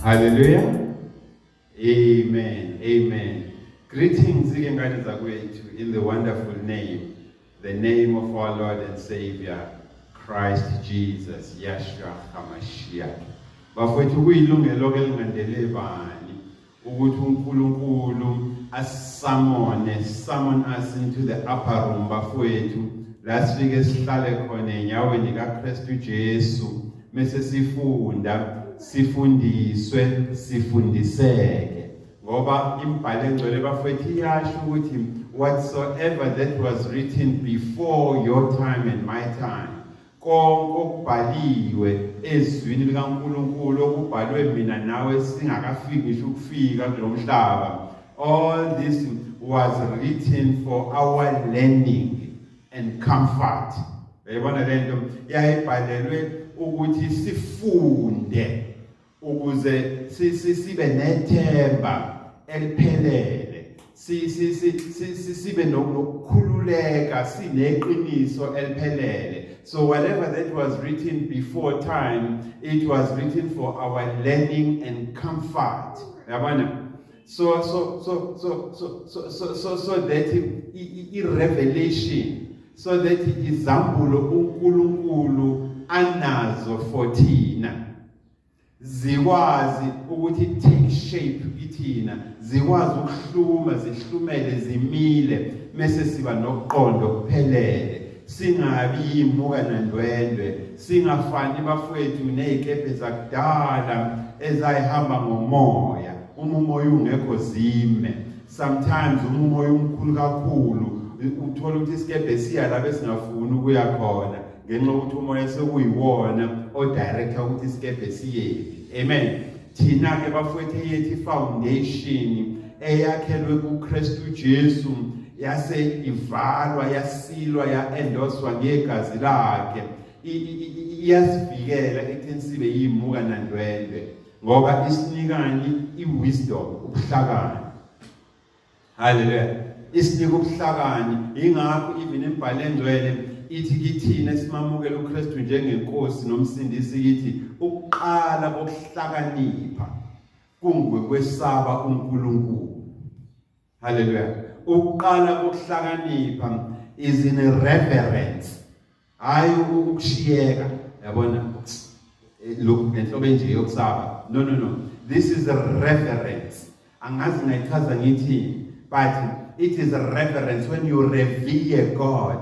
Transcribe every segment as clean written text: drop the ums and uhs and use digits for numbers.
Hallelujah. Amen. Amen. Greetings ke ngane zakwethu in the wonderful name, the name of our Lord and Savior Christ Jesus, Yahshua HaMashiach. Bafowethu, kuyilungelo ke lingandele bani ukuthi uNkulunkulu asisummone, summon us into the upper room, bafowethu, la sifike sihlale khona enyaweni kaKristu Jesu, mase sifunda, sifundiswe, sifundiseke, ngoba imibhalo engcwele, bafowethu, iyasho ukuthi whatsoever that was written before your time and my time, konke okubhaliwe ezwini likaNkulunkulu okubhalwe mina nawe singakafiki ngisho ukufika kulo mhlaba, all this was written for our learning and comfort. Uyayibona lento yayibhalelwe ukuthi sifunde ukuze sibe nethemba eliphelele, si si si sibe nokukhululeka, sineqiniso eliphelele. So whatever that was written before time, it was written for our learning and comfort, yabona? So that i revelation, so that izambulo uNkulunkulu anazo for thina zikwazi ukuthi take shape kithina, zikwazi ukuhluma, zihlumele, zimile, mase siba nokuqonda okuphelele, singabi yimuka nandwendwe, singafani, bafowethu, nezikebhe zakudala ezayihamba ngomoya. Uma umoya ungekho, zime. Sometimes uma umoya umkhulu kakhulu, uthola ukuthi isikebhe siya la besingafuni ukuya khona, ngenxa yokuthi umoya sekuyiwona odirector ukuthi isikebhe siyephi. Amen. Thina ke, bafowethu, eyethu foundation eyakhelwe kuKristu Jesu, yase ivalwa, yasealwa, yaendorswa ngegazi lakhe, iyasivikela ekutheni sibe yimuka nandwendwe, ngoba isinikani? I-wisdom, ubuhlakani. Haleluya. Isinika ubuhlakani. Ingakho even imbhalo engcwele ithi kithina esimamukela uKristu njengenkosi nomsindisi kithi, ukuqala kokuhlakanipha kungokwesaba uNkulunkulu. Haleluya. Ukuqala kokuhlakanipha is in reverence, hayi ukushiyeka, yabona, lokhu nenhlobo nje yokusaba. No, no, no, this is a reverence. Angazi ngayichaza ngithi, but it is a reverence when you revere God.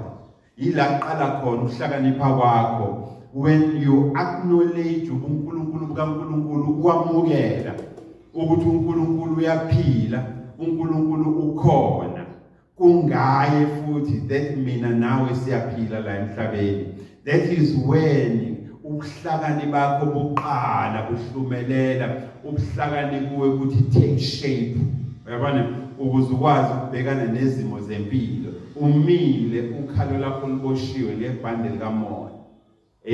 Yila kuqala khona ukuhlakanipha kwakho, when you acknowledge ubuNkulunkulu bukaNkulunkulu, ukwamukela ukuthi uNkulunkulu uyaphila, uNkulunkulu ukhona, kungaye futhi that mina nawe siyaphila la emhlabeni. That is when ubuhlakani bakho buqala buhlumelela, ubuhlakani kuwe ukuthi take shape, uyabona, ukuze ukwazi ukubhekana nezimo zempilo umile, ukhalo lakho liboshiwe ngebhande likamoya.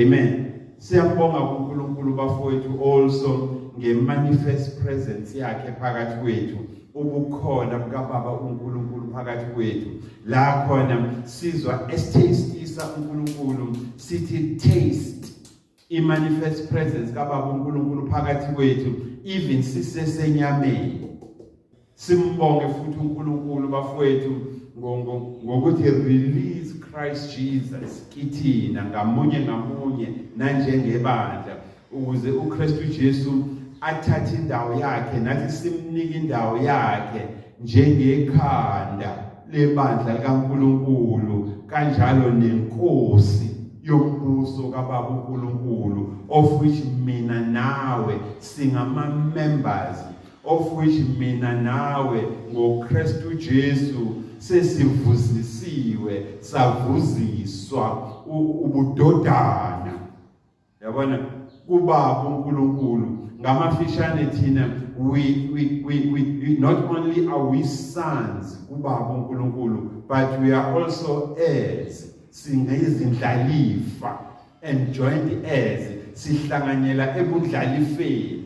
Amen. Siyabonga kuNkulunkulu, bafowethu, also nge-manifest presence yakhe phakathi kwethu, ubukhona bukaBaba uNkulunkulu phakathi kwethu, la khona sizwa esitastisa uNkulunkulu, sithi taste i-manifest presence kaBaba uNkulunkulu phakathi kwethu even sisesenyameni. Simbonge futhi uNkulunkulu, bafowethu, ngokuthi release Christ Jesus kithina ngamunye ngamunye nanjengebandla, ukuze uKristu Jesu athathe indawo yakhe, nathi simnike indawo yakhe njengekhanda lebandla likaNkulunkulu, kanjalo nenkosi yombuso kaBaba uNkulunkulu, of which mina nawe singama members, of which mina nawe ngoKristu Jesu sesivuzisiwe, savuziswa ubudodana, yabona, kuBaba uNkulunkulu. Ngamafishane, thina we not only are we sons kuBaba uNkulunkulu, but we are also heirs, singezindlalifa, and joint heirs, sihlanganyela ebundlalifeni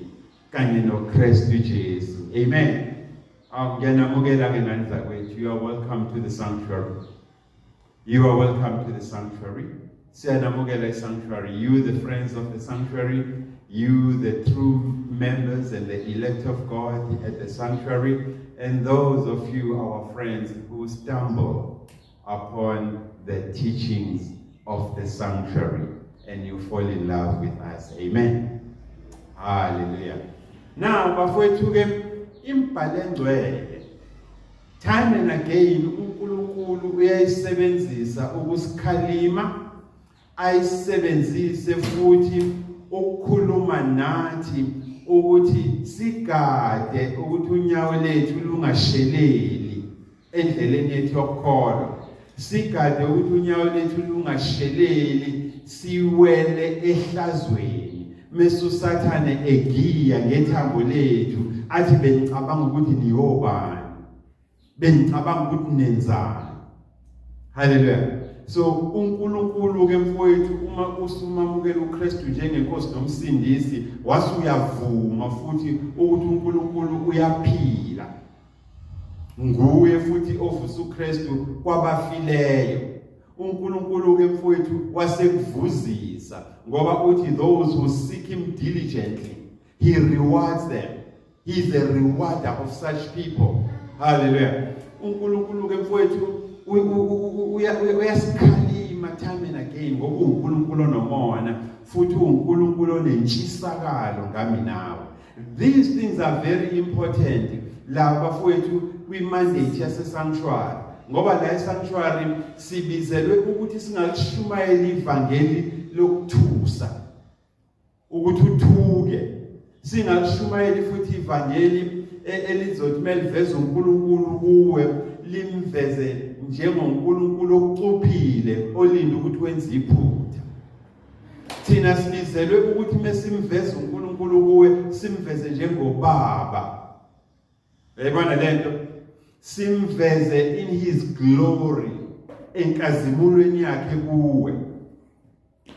kanye noKristu Jesu. Amen. Ngiyanamukela ke, ngane zakwethu. You are welcome to the sanctuary. You are welcome to the sanctuary. Siyanamukela i-sanctuary, you the friends of the sanctuary. You, the true members and the elect of God at the sanctuary, and those of you, our friends, who stumble upon the teachings of the sanctuary and you fall in love with us. Amen. Hallelujah. Now, bafowethu ke, imbhalo engcwele, time and again uNkulunkulu uyayisebenzisa ukusikhalima, ayisebenzise futhi ukukhuluma nathi ukuthi sigade ukuthi unyawo lethu lungasheleli endleleni yethu yokukholwa, sigade ukuthi unyawo lethu lungasheleli siwele ehlazweni, mase uSathane egiya ngethambo lethu athi, "Benicabanga ukuthi niyobani? Benicabanga ukuthi nenzani?" Haleluya. So uNkulunkulu ke, mfowethu, uma usumamukela uKristu njengenkosi nomsindisi, wase uyavuma futhi ukuthi uNkulunkulu uyaphila, nguye futhi ovusa uKristu kwabafileyo, uNkulunkulu ke, mfowethu, wasekuvuzisa, ngoba uthi those who seek him diligently, he rewards them. He is a rewarder of such people. Hallelujah. uNkulunkulu ke, mfowethu, uyasikhalima time and again, ngoba uNkulunkulu onomona futhi uNkulunkulu onentshisakalo ngami nawe. These things are very important la, bafowethu, kwi-mandate yase-sanctuary, ngoba la e-sanctuary sibizelwe ukuthi singalishumayeli ivangeli lokuthusa, ukuthi uthuke. Singalishumayeli futhi ivangeli elizothi meliveza uNkulunkulu kuwe, limveze njengoNkulunkulu ocuphile olinda ukuthi wenze iphutha. Thina sibizelwe ukuthi mesimveza uNkulunkulu kuwe, simveze njengobaba. Uyayibona lento? Simveze in his glory, enkazimulweni yakhe kuwe,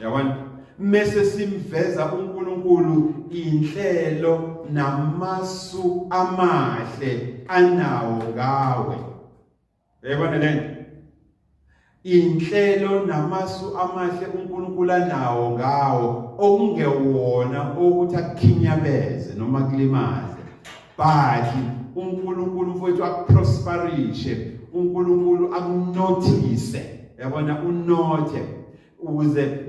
yabona? Mase simveza uNkulunkulu inhlelo namasu amahle anawo ngawe. Uyayibona lento? Inhlelo namasu amahle uNkulunkulu anawo ngawo, okungewona ukuthi akukhinyabeze noma kulimaze, but uNkulunkulu, mfowethu, akuprosperishe, uNkulunkulu akunothise, yabona, unothe, ukuze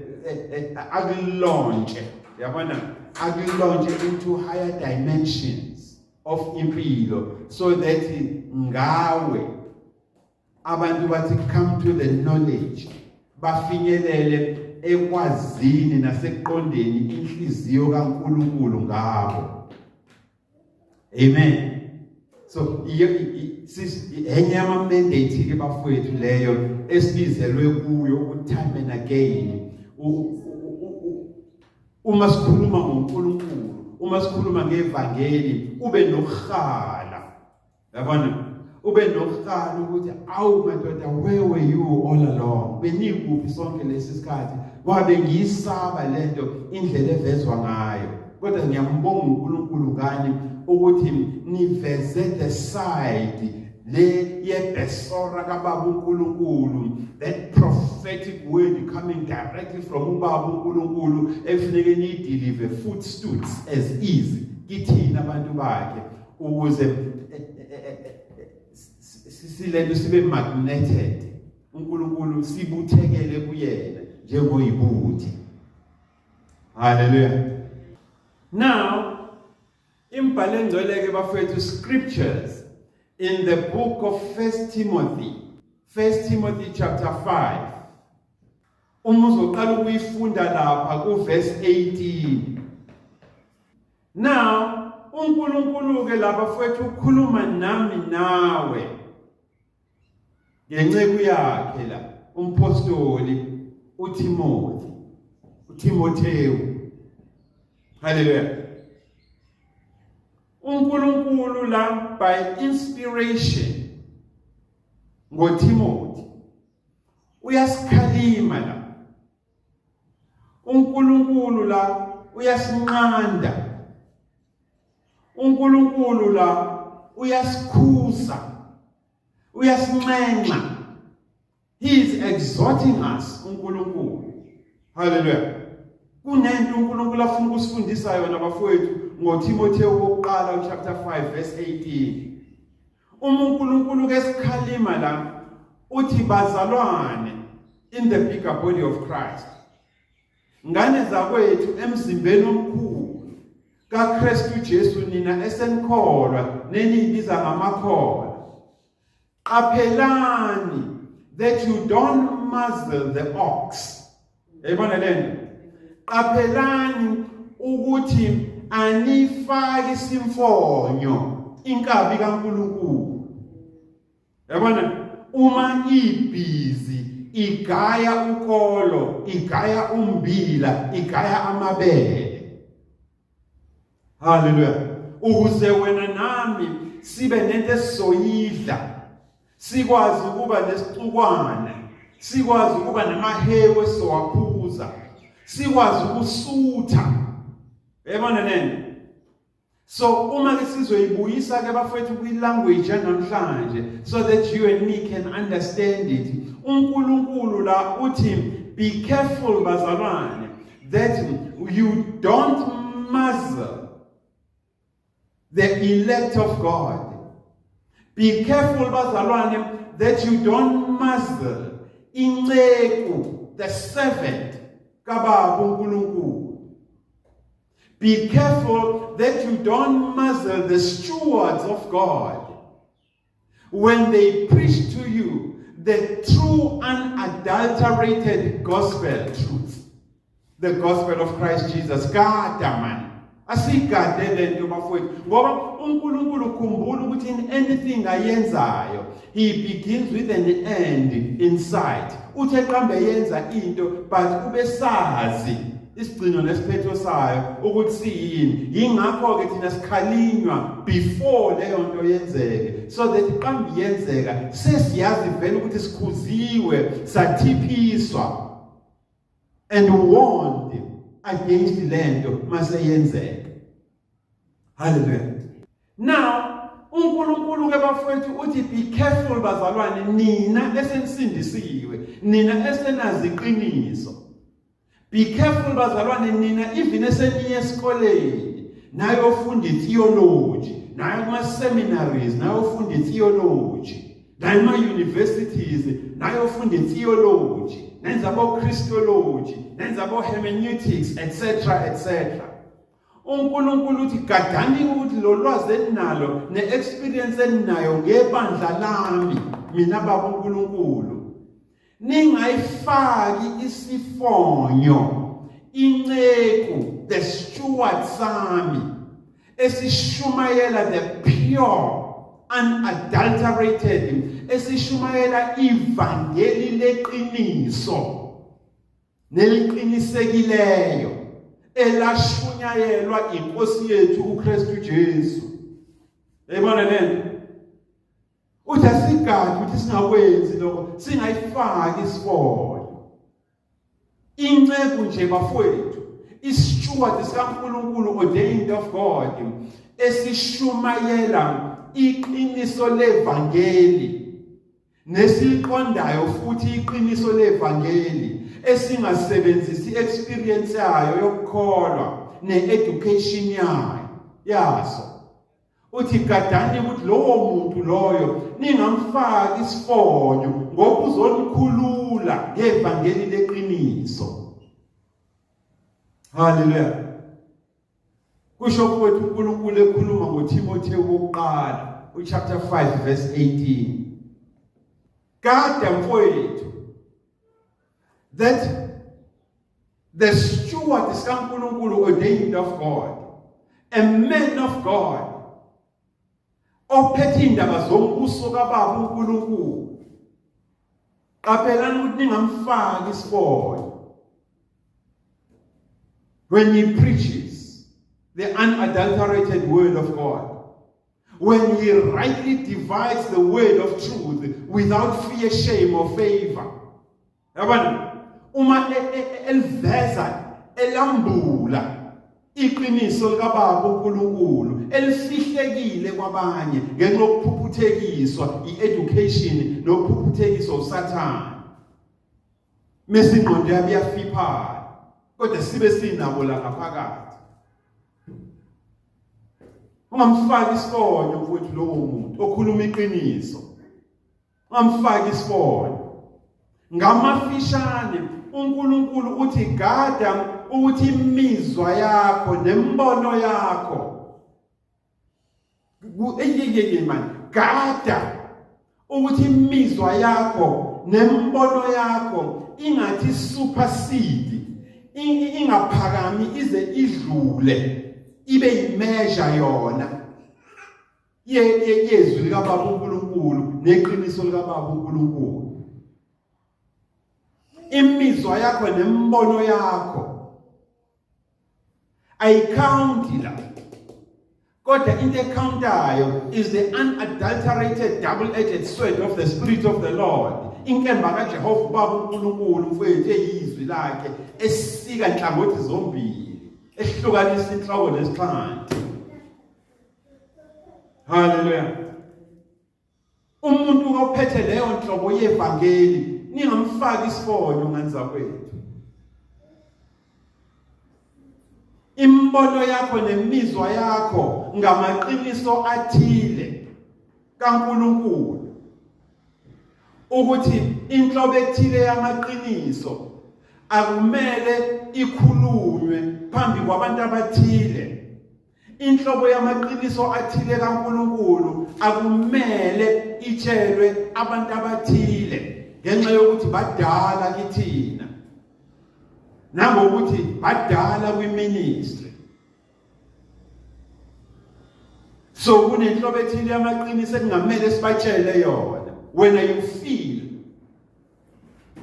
akulaunche, yabona, akulaunche into higher dimensions of impilo, so that ngawe abantu bathi come to the knowledge, bafinyelele ekwazini nasekuqondeni inhliziyo kaNkulunkulu ngabo. Amen. So enye yama mandate ke, bafowethu, leyo esibizelwe kuyo, ukuthi time and again uma sikhuluma ngoNkulunkulu, uma sikhuluma ngevangeli, ube nokuhala, yabona, ube nokuhala ukuthi, "Awu madoda, where were you all along? Benikuphi sonke lesi sikhathi? Kwabe ngiyisaba lento, indlela evezwa ngayo, kodwa ngiyambonga uNkulunkulu ngani ukuthi niveze the side le yebesora kababa uNkulunkulu, that prophetic word coming directly from ubaba uNkulunkulu, efuneke niyideliver voetstoots as is kithina abantu bakhe, ukuze silento sibe magneted, uNkulunkulu sibuthekele kuyena njengoyibuthi." Hallelujah. Now, imbhalo engcwele ke, bafethu, scriptures in the book of First Timothy, First Timothy chapter 5, uma uzoqala ukuyifunda lapha ku verse 18. Now uNkulunkulu ke lapha, mfowethu, ukhuluma nami nawe ngenceku yakhe la, umpostoli uTimothy, uTimotheo. Haleluya. uNkulunkulu la, by inspiration ngoTimothy, uyasikhalima la. uNkulunkulu la uyasinqanda. uNkulunkulu la uyasikhuza, uyasinxenxa. He is exhorting us, uNkulunkulu. Hallelujah. Kunento uNkulunkulu afuna ukusifundisa yona, bafowethu, ngoThimothewu wokuqala chapter 5 verse 18. Uma uNkulunkulu ke sikhalima la, uthi, "Bazalwane in the bigger body of Christ, ngane zakwethu emzimbeni omkhulu kaKristu Jesu, nina esenikholwa neniyibiza ngamakholwa, qaphelani that you don't muzzle the ox." Yayibona lento? Qaphelani ukuthi anifaki simfonyo inkabi kaNkulunkulu. Yabona, uma ibhizi igaya ukolo, igaya umbila, igaya amabele, haleluya, ukuze wena nami sibe nento esizoyidla, sikwazi ukuba nesicukwana, sikwazi ukuba namahewu esizowaphuza, sikwazi ukusutha. Yabona lento? So uma ke sizoyibuyisa ke, bafethu, kwi-language yanamhlanje so that you and me can understand it, uNkulunkulu la uthi, be careful, bazalwane, that you don't muzzle the elect of God. Be careful, bazalwane, that you don't muzzle inceku, the servant kaBaba uNkulunkulu. Be careful that you don't muzzle the stewards of God when they preach to you the true, unadulterated gospel truth, the gospel of Christ Jesus. Gada man, asigade lento, bafowethu, ngoba uNkulunkulu, khumbula ukuthi in anything ayenzayo, he begins with an end in sight. Uthe qambe yenza into, but ubesazi isigcino nesiphetho sayo ukuthi siyini. Yingakho ke thina sikhalinywa before leyo nto yenzeke, so that qambi yenzeka sesiyazi vele ukuthi sikhuziwe, sathiphiswa and warned against lento mase yenzeka. Hallelujah. Now uNkulunkulu ke, bafowethu, uthi, be careful, bazalwane, nina esenisindisiwe, nina esenazi iqiniso. Be careful, bazalwane, nina even eseniye esikoleni nayofunda theology, nayo kuma seminaries nayofunda theology, nayo ema universities nayofunda theology, nenza abo Christology, nenza abo hermeneutics, etc etc. uNkulunkulu uthi, gadani ukuthi lo lwazi eninalo ne-experience eninayo ngebandla lami mina Baba uNkulunkulu, ningayifaki isifonyo inceku, the steward sami esishumayela the pure, unadulterated, esishumayela ivangeli leqiniso neliqinisekileyo elashunyayelwa inkosi yethu uKristu Jesu. Yayibona lento? Uthi asigadi ukuthi singakwenzi lokho, singayifaki isifonyo inceku nje, bafowethu, isteward sikaNkulunkulu, ordained of God, esishumayela iqiniso levangeli nesiqondayo futhi iqiniso levangeli, esingasebenzisi experience yayo yokukholwa needucation yayo yaso. Uthi gadani ukuthi lowo muntu loyo ningamfaki isifonyo, ngoba uzonikhulula ngevangeli leqiniso. Haleluya. Kusho kwethu uNkulunkulu ekhuluma ngoThimothewu wokuqala uchapter 5 verse 18. Gada, mfowethu, that the steward sikaNkulunkulu, ordained of God, a man of God, ophethe indaba zombuso kaBaba uNkulunkulu, qaphelani ukuthi ningamfaki isifonyo when he preaches the unadulterated word of God, when he rightly divides the word of truth without fear, shame or favor. Yabona, uma eliveza, elambula iqiniso likaBaba uNkulunkulu elifihlekile kwabanye ngenxa yokuphuphuthekiswa i-education nokuphuphuthekiswa uSathane, mase ingqondo yabo iyafiphala. Kodwa sibe sinabo la ngaphakathi. Ungamfaki isifonyo mfowethu lowo muntu okhuluma iqiniso. Ungamfaki isifonyo. Ngamafishane uNkulunkulu uthi gada ukuthi imizwa yakho nembono yakho eyeyeye mani gada ukuthi imizwa yakho nembono yakho ingathi supersede, ingaphakami ize idlule ibe yimeasure yona yezwi likaBaba uNkulunkulu neqiniso likaBaba uNkulunkulu. Imizwa yakho nembono yakho ayikhawunti la, kodwa into ekhawuntayo is the unadulterated double-edged sword of the Spirit of the Lord, inkemba kaJehova uBaba uNkulunkulu mfowethu, eyizwi lakhe esika nhlangothi zombili, ehlukanisa inhloko nesixhanti. Haleluya. Umuntu ophethe leyo nhlobo yevangeli ningamfaki isifonyo ngani zakwethu. Imbono yakho nemizwa yakho ngamaqiniso athile kaNkulunkulu, ukuthi inhlobo ethile yamaqiniso akumele ikhulunywe phambi kwabantu abathile, inhlobo yamaqiniso athile kaNkulunkulu akumele itshelwe abantu abathile ngenxa yokuthi badala kithina nangokuthi badala kwiministry. So kunenhlobo ethile yamaqiniso ekungamele sibatshele yona. Wena you feel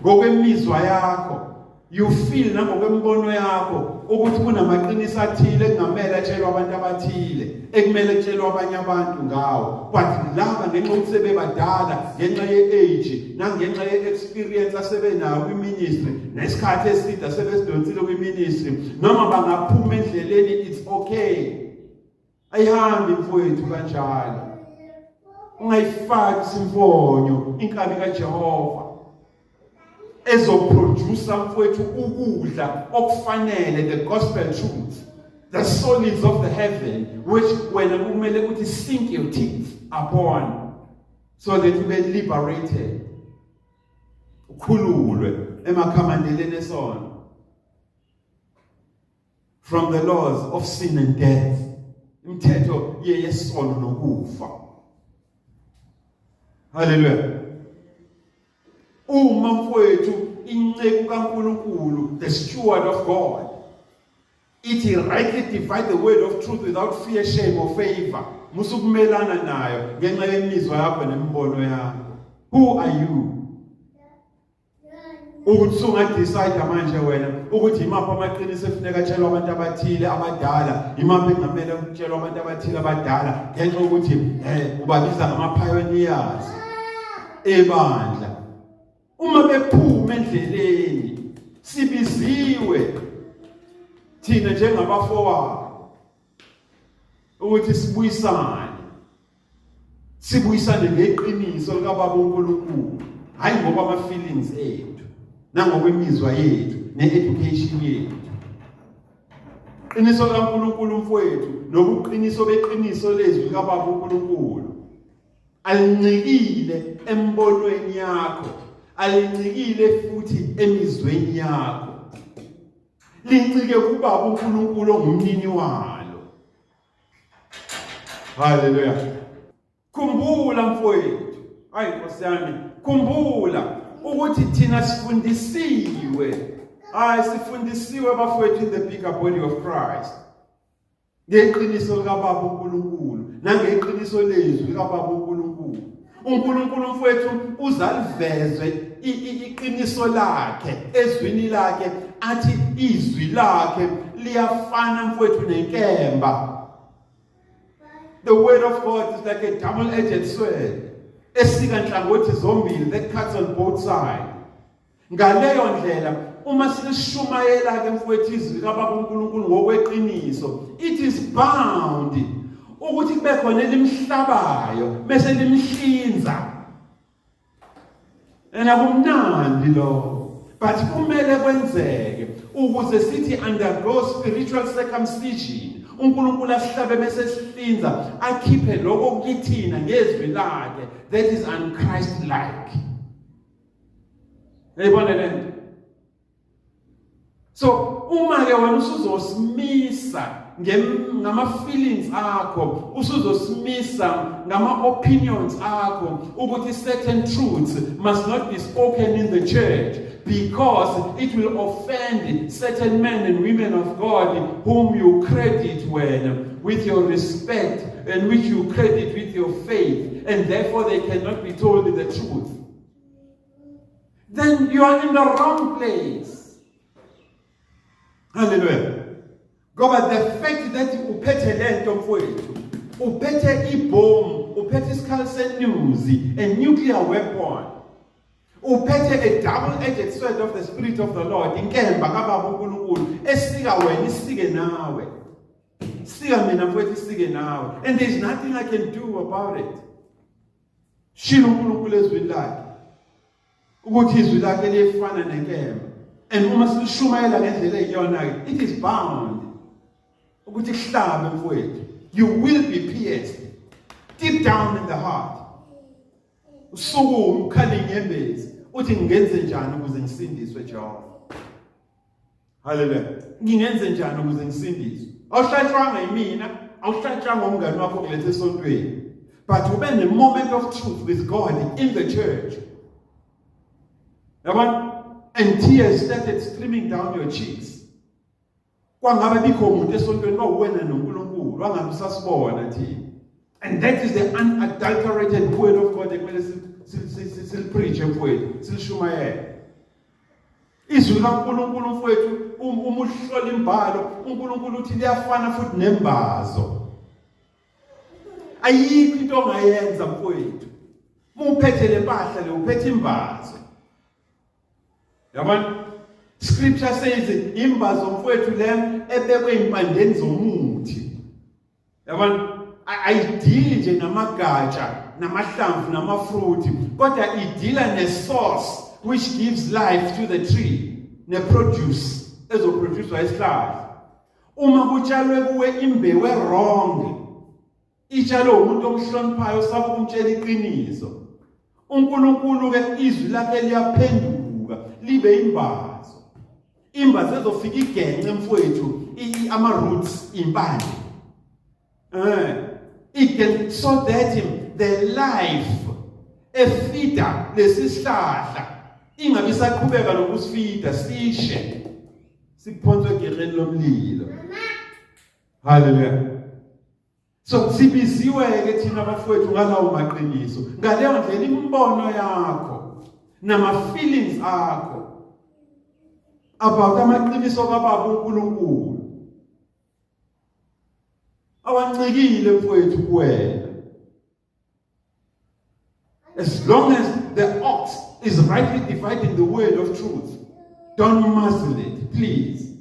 ngokwemizwa yakho, you feel nangokwembono yakho ukuthi kunamaqiniso athile ekungamele atshelwe abantu abathile, ekumele kutshelwe abanye abantu ngawo, but laba ngenxa yokuthi sebebadala, ngenxa ye-age nangenxa ye-experience asebenayo kwiministry nesikhathi eside asebesidonsile kwiministry, noma bangaphuma endleleni, it's okay. Ayihambi mfowethu kanjalo. Ungayifaki isimfonyo inkabi kaJehova ezoproduce mfowethu ukudla okufanele, the gospel truth, the solids of the heaven, which wena kumele ukuthi sink your teeth upon so that you be liberated, ukhululwe emakhamandeleni esono, from the laws of sin and death, imithetho yesono nokufa. Haleluya. Uma mfowethu inceku kaNkulunkulu, the steward of God, ithi rightly divide the word of truth without fear, shame or favor, musukumelana nayo ngenxa yemizwa yakho nemibono yakho. Who are you ukuthi sungadecide manje wena ukuthi imaphi amaqiniso efuneka atshelwe abantu abathile abadala, imaphi engamele ukutshelwa abantu abathile abadala, ngenxa yokuthi ubabiza ngama-pioneers ebandla? Uma bephuma endleleni, sibiziwe thina njengabafowabo ukuthi sibuyisane, sibuyisane ngeqiniso likaBaba uNkulunkulu, hayi ngoba ama feelings ethu nangokwemizwa yethu ne-education yethu. Qiniso likaNkulunkulu mfowethu, nobuqiniso beqiniso lezwi likaBaba uNkulunkulu alincikile embonweni yakho, alincikile futhi emizweni yakho, lincike kuBaba uNkulunkulu ongumnini walo. Haleluya. Khumbula mfowethu, hayi Nkosi yami, khumbula ukuthi thina sifundisiwe, hayi sifundisiwe bafowethu in the bigger body of Christ, ngeqiniso likaBaba uNkulunkulu nangeqiniso lezwi likaBaba uNkulunkulu. uNkulunkulu mfowethu uzalivezwe iqiniso lakhe ezwini lakhe, athi izwi lakhe liyafana mfowethu nenkemba. The word of God is like a double-edged sword esika nhlangothi zombili, that cuts on both sides. Ngaleyo ndlela uma silishumayela ke mfowethu izwi likaBaba uNkulunkulu ngokweqiniso, it is bound ukuthi kube khona elimhlabayo bese limhlinza, and akumnandi lokho. But kumele kwenzeke ukuze sithi undergo spiritual circumcision. UNkulunkulu asihlabe bese sihlinza, akhiphe lokho kithina ngezwi lakhe that is unchrist like. Yayibona lento. So uma ke wena usuzosimisa ngama feelings akho, usuzosimisa ngama opinions akho ukuthi certain truths must not be spoken in the church because it will offend certain men and women of God whom you credit when with your respect and which you credit with your faith, and therefore they cannot be told the truth, then you are in the wrong place. Hallelujah. Ngoba the fact that uphethe lento, mfowethu, uphethe ibomb, uphethe isikhali senuzi, a nuclear weapon, uphethe a double edged sword of the Spirit of the Lord, inkemba kababa uNkulunkulu esika wena, isike nawe, sika mina, mfowethu, isike nawe, and there is nothing I can do about it. Shilo uNkulunkulu ezwini lakhe ukuthi izwi lakhe liyefana nenkemba, and uma silishumayela ngendlela eyiyona ke, it is bound ukuthi kuhlabe, mfowethu. You will be pierced deep down in the heart, usukume, ukhala inyembezi, uthi, "Ngingenze njani ukuze ngisindiswe, Jehova? Haleluya, ngingenze njani ukuze ngisindiswe?" Awuhlatshwanga yimina, awuhlatshwanga umngani wakho kulethe esontweni, but ube ne moment of truth with God in the church, yabona, and tears started streaming down your cheeks. Kwangabe bikho umuntu esontweni, kwawuwena noNkulunkulu, wangabe usasibona thina. And that is the unadulterated word of God ekumele silipreach, mfowethu, silishumayele izwi likaNkulunkulu, mfowethu. Uma uhlola imbhalo, uNkulunkulu uthi liyafana futhi nembazo. Ayikho into ongayenza, mfowethu, uma uphethe le mpahla le, uphethe imbazo, yabona. Scripture says imbazo, mfowethu, le ebekwe impandeni zomuthi, yabona, ayidili nje namagatsha, namahlamvu, namafruit, kodwa idila ne-source which gives life to the tree, ne-produce ezoproducewa isihlahla. Uma kutshalwe kuwe imbewu wrong, itshalwe umuntu omhloniphayo, osaba ukumtshela iqiniso, uNkulunkulu ke izwi lakhe liyaphenduka libe imbazo, imbazo ezofika igence, mfowethu, ama roots, impande, igen, so that the life efeeda lesisihlahla ingabe isaqhubeka nokusifeeda, sishe, siphonswe egereni lomlilo. Haleluya. So sibiziwe ke thina, abafowethu, ngalawo maqiniso. Ngaleyo ndlela imibono yakho nama feelings akho about amaqiniso kababa uNkulunkulu awancikile, mfowethu, kuwena. As long as the ox is rightly dividing the word of truth, don't muzzle it, please.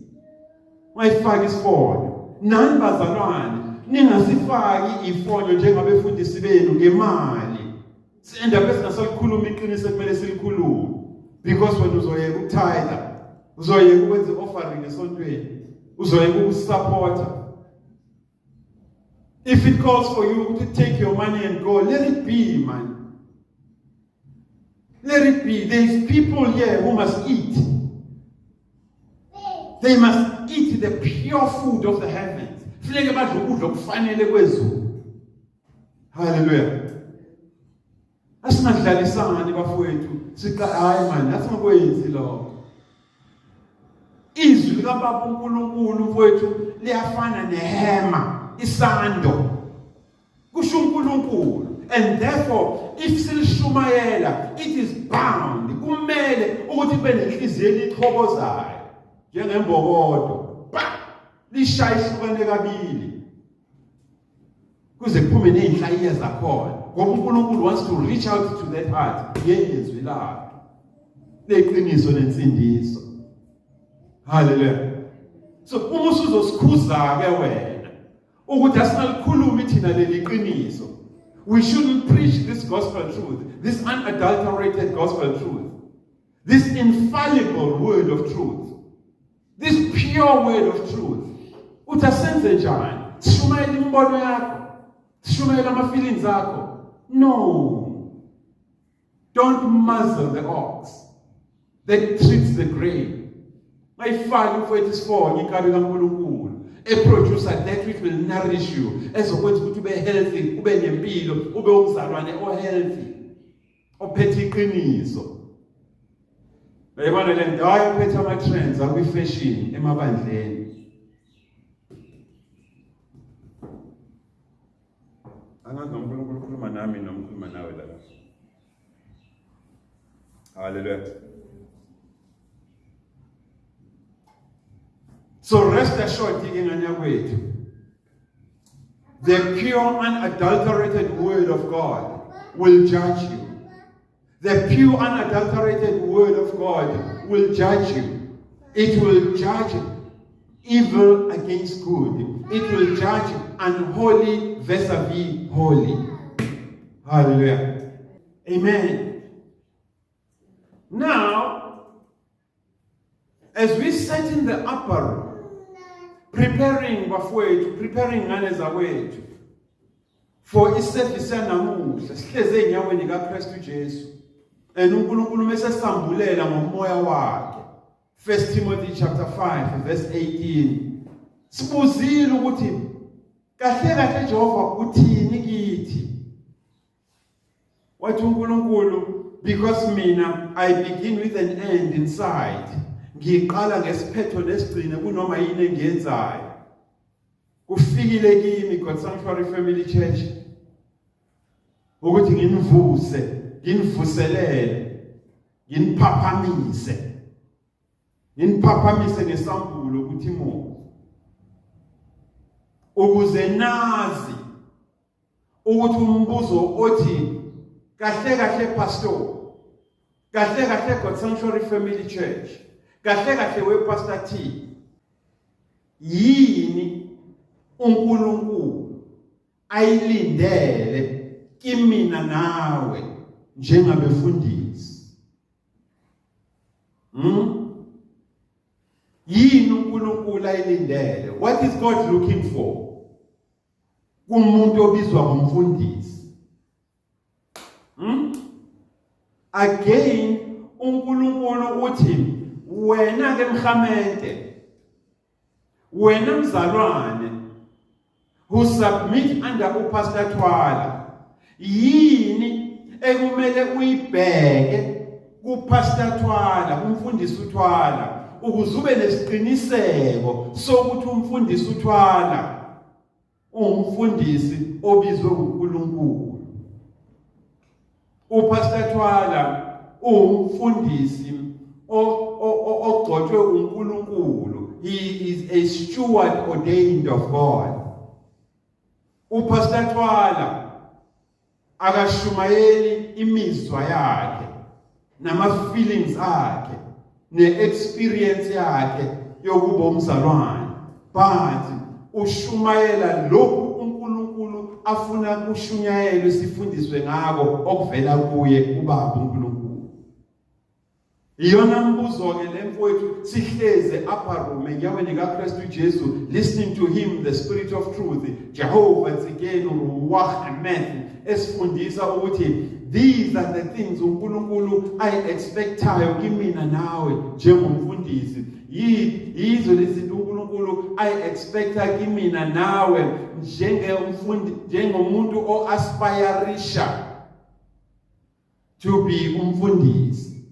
Ungayifaki isifonyo. Nani bazalwane, ningasifaki ifonyo njengabefundisi benu ngemali. Si-end up singasalikhuluma iqiniso ekumele silikhulume because wena uzoyeka ukutitha, uzoyeka ukwenza i-offering esontweni, uzoyeka ukusupporta. If it calls for you to take your money and go, let it be, man. Let it be. There's people here who must eat. They must eat the pure food of the heavens. Funeke badle ukudla okufanele kwezulu. Hallelujah. Asingadlalisani, bafowethu. Siqa, hayi man, asingakwenzi lokho. Izwi likaBaba uNkulunkulu, mfowethu, liyafana nehammer, isando. Kusho uNkulunkulu. And therefore if silishumayela, it is bound, kumele ukuthi kube nenhliziyo elichobozayo njengembokodo. Pa! Lishaya ihlukane kabili kuze kuphume nezinhlayiya zakhona, ngoba uNkulunkulu wants to reach out to that heart ngezwi lakhe leqiniso nensindiso. Haleluya. So uma usuzosikhuza ke wena ukuthi asingalikhulumi thina leli qiniso, we shouldn't preach this gospel truth, this unadulterated gospel truth, This infallible word of truth, this pure word of truth, uthi asenze njani? Sishumayela imibono yakho, sishumayela ama-feelings akho? No, don't muzzle the ox that treats the grain. Mayifaki mfowethu isifonyo inkabi kaNkulunkulu eproducer that which will nourish you, ezokwenza ukuthi ube healthy, ube nempilo, ube umzalwane o-healthy, ophethe iqiniso. Uyayibona le nto? Hayi, ophethe ama-trends akwi-fashion emabandleni. Angazi noma uNkulunkulu ukhuluma nami noma ukhuluma nawe la. Hallelujah. So rest assured ke ngane yakwethu, the pure unadulterated word of God will judge you. The pure unadulterated word of God will judge you. It will judge evil against good. It will judge unholy vis-a-vis holy. Hallelujah. Amen. Now, as we sat in the upper room, preparing bafowethu, preparing ngane zakwethu for iservice yanamuhla, sihleze enyaweni kaKristu Jesu, and uNkulunkulu mase sambulela ngomoya wakhe 1 Timothy chapter 5 verse 18, sibuzile ukuthi kahle kahle Jehova uthini kithi. Wathi uNkulunkulu, because mina I begin with an end in sight, ngiqala ngesiphetho nesigcine kunoma yini engiyenzayo. Kufikile kimi, God Sanctuary Family Church, ukuthi nginivuse, nginivuselele, nginiphaphamise, nginiphaphamise ngesambulo ukuthi mo ukuze nazi ukuthi umbuzo othi kahle kahle pastor, kahle kahle God Sanctuary Family Church, kahle kahle we Pastor T, yini uNkulunkulu ayilindele kimina nawe njengabefundisi? Yini uNkulunkulu ayilindele? What is God looking for kumuntu obizwa ngomfundisi? Again, uNkulunkulu uthi wena ke mhamente, wena mzalwane who submit under uPastor Thwala, yini ekumele uyibheke kuPastor Thwala, kumfundisi uThwala, ukuze ube nesiqiniseko sokuthi umfundisi uThwala uwumfundisi obizwe uNkulunkulu? UPastor Thwala uwumfundisi ogcotshwe uNkulunkulu. He is a steward ordained of God. UPastor Thwala akashumayeli imizwa yakhe nama feelings akhe ne-experience yakhe yokuba umzalwane, but ushumayela lokhu uNkulunkulu afuna kushunyayelwe, sifundiswe ngako okuvela kuye uBaba uNkulunkulu. Iyona mbuzo-ke le mfowethu, sihleze upper room enyaweni kaKristu Jesu, listening to him, the Spirit of truth, Jehovah Tsidkenu Ruach Emeth, esifundisa ukuthi these are the things uNkulunkulu ayi-expectayo kimina nawe njengomfundisi. Yizo lezi zinto uNkulunkulu ayi-expecta kimina nawe njengemfundi, njengomuntu o-aspirisha to be umfundisi.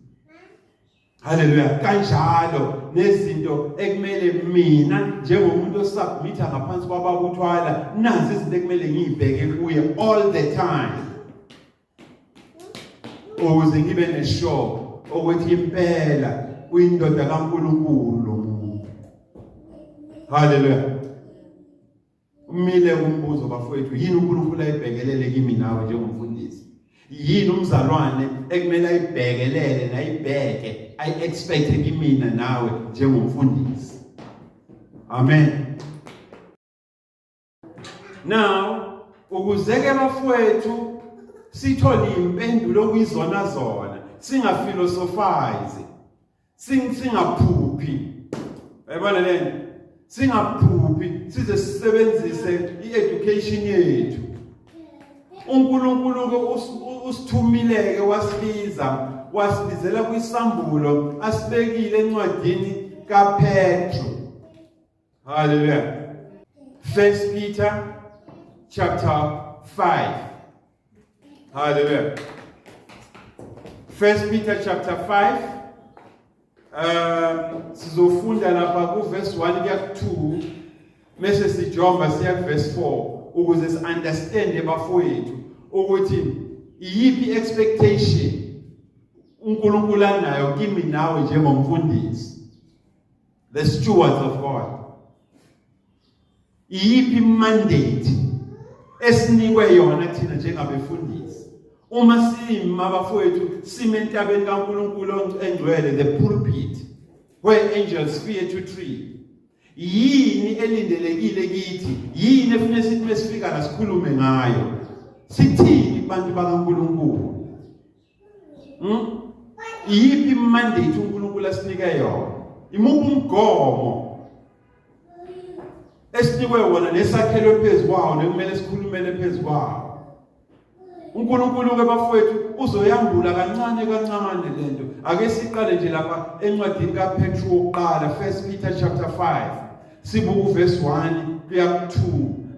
Haleluya. Kanjalo nezinto ekumele mina njengomuntu osubmitha ngaphansi kwababuthwala, nazi izinto ekumele ngiyibheke kuye all the time, ukuze ngibe nesure ukuthi impela uyindoda kaNkulunkulu lo muntu. Haleluya. Umile umbuzo bafowethu, yini uNkulunkulu ayibhekelele kimi nawe njengomfundisi? Yini umzalwane ekumele ayibhekelele nayibheke, ayi-expect kimina nawe njengomfundisi? Amen. Now, ukuze ke bafowethu sithole impendulo kuyizona zona, Singaphilosophize, singaphuphi. Yayibona lento, singaphuphi size sisebenzise i-education yethu. uNkulunkulu ke usithumile ke, wasibiza, wasibizela kwisambulo asibekile encwadini kaPetro. Hallelujah. First Peter chapter 5. Hallelujah. First Peter chapter 5. Sizofunda lapha ku verse 1 kuya ku 2, mase sijomba siya ku verse 4, ukuze si understand, bafowethu, ukuthi iyiphi expectation uNkulunkulu anayo kimi nawe njengomfundisi, the stewards of God. Iyiphi mandate esinikwe yona thina njengabefundisi uma sima, bafowethu, sime entabeni kaNkulunkulu engcwele, the pulpit where angels fear to tread? Yini elindelekile kithi? Yini efuna sithi mesifika la sikhulume ngayo? Sithini kubantu bakaNkulunkulu? Iyiphi mandate uNkulunkulu asinike yona? Imuphi umgomo esinikwe wona nesakhelwe phezu kwawo nekumele sikhulumele phezu kwawo? uNkulunkulu ke, bafowethu, uzoyambula kancane kancane lento. Ake siqale nje lapha encwadini kaPetru wokuqala, First Peter chapter 5, sibuka uverse 1 kuya ku2,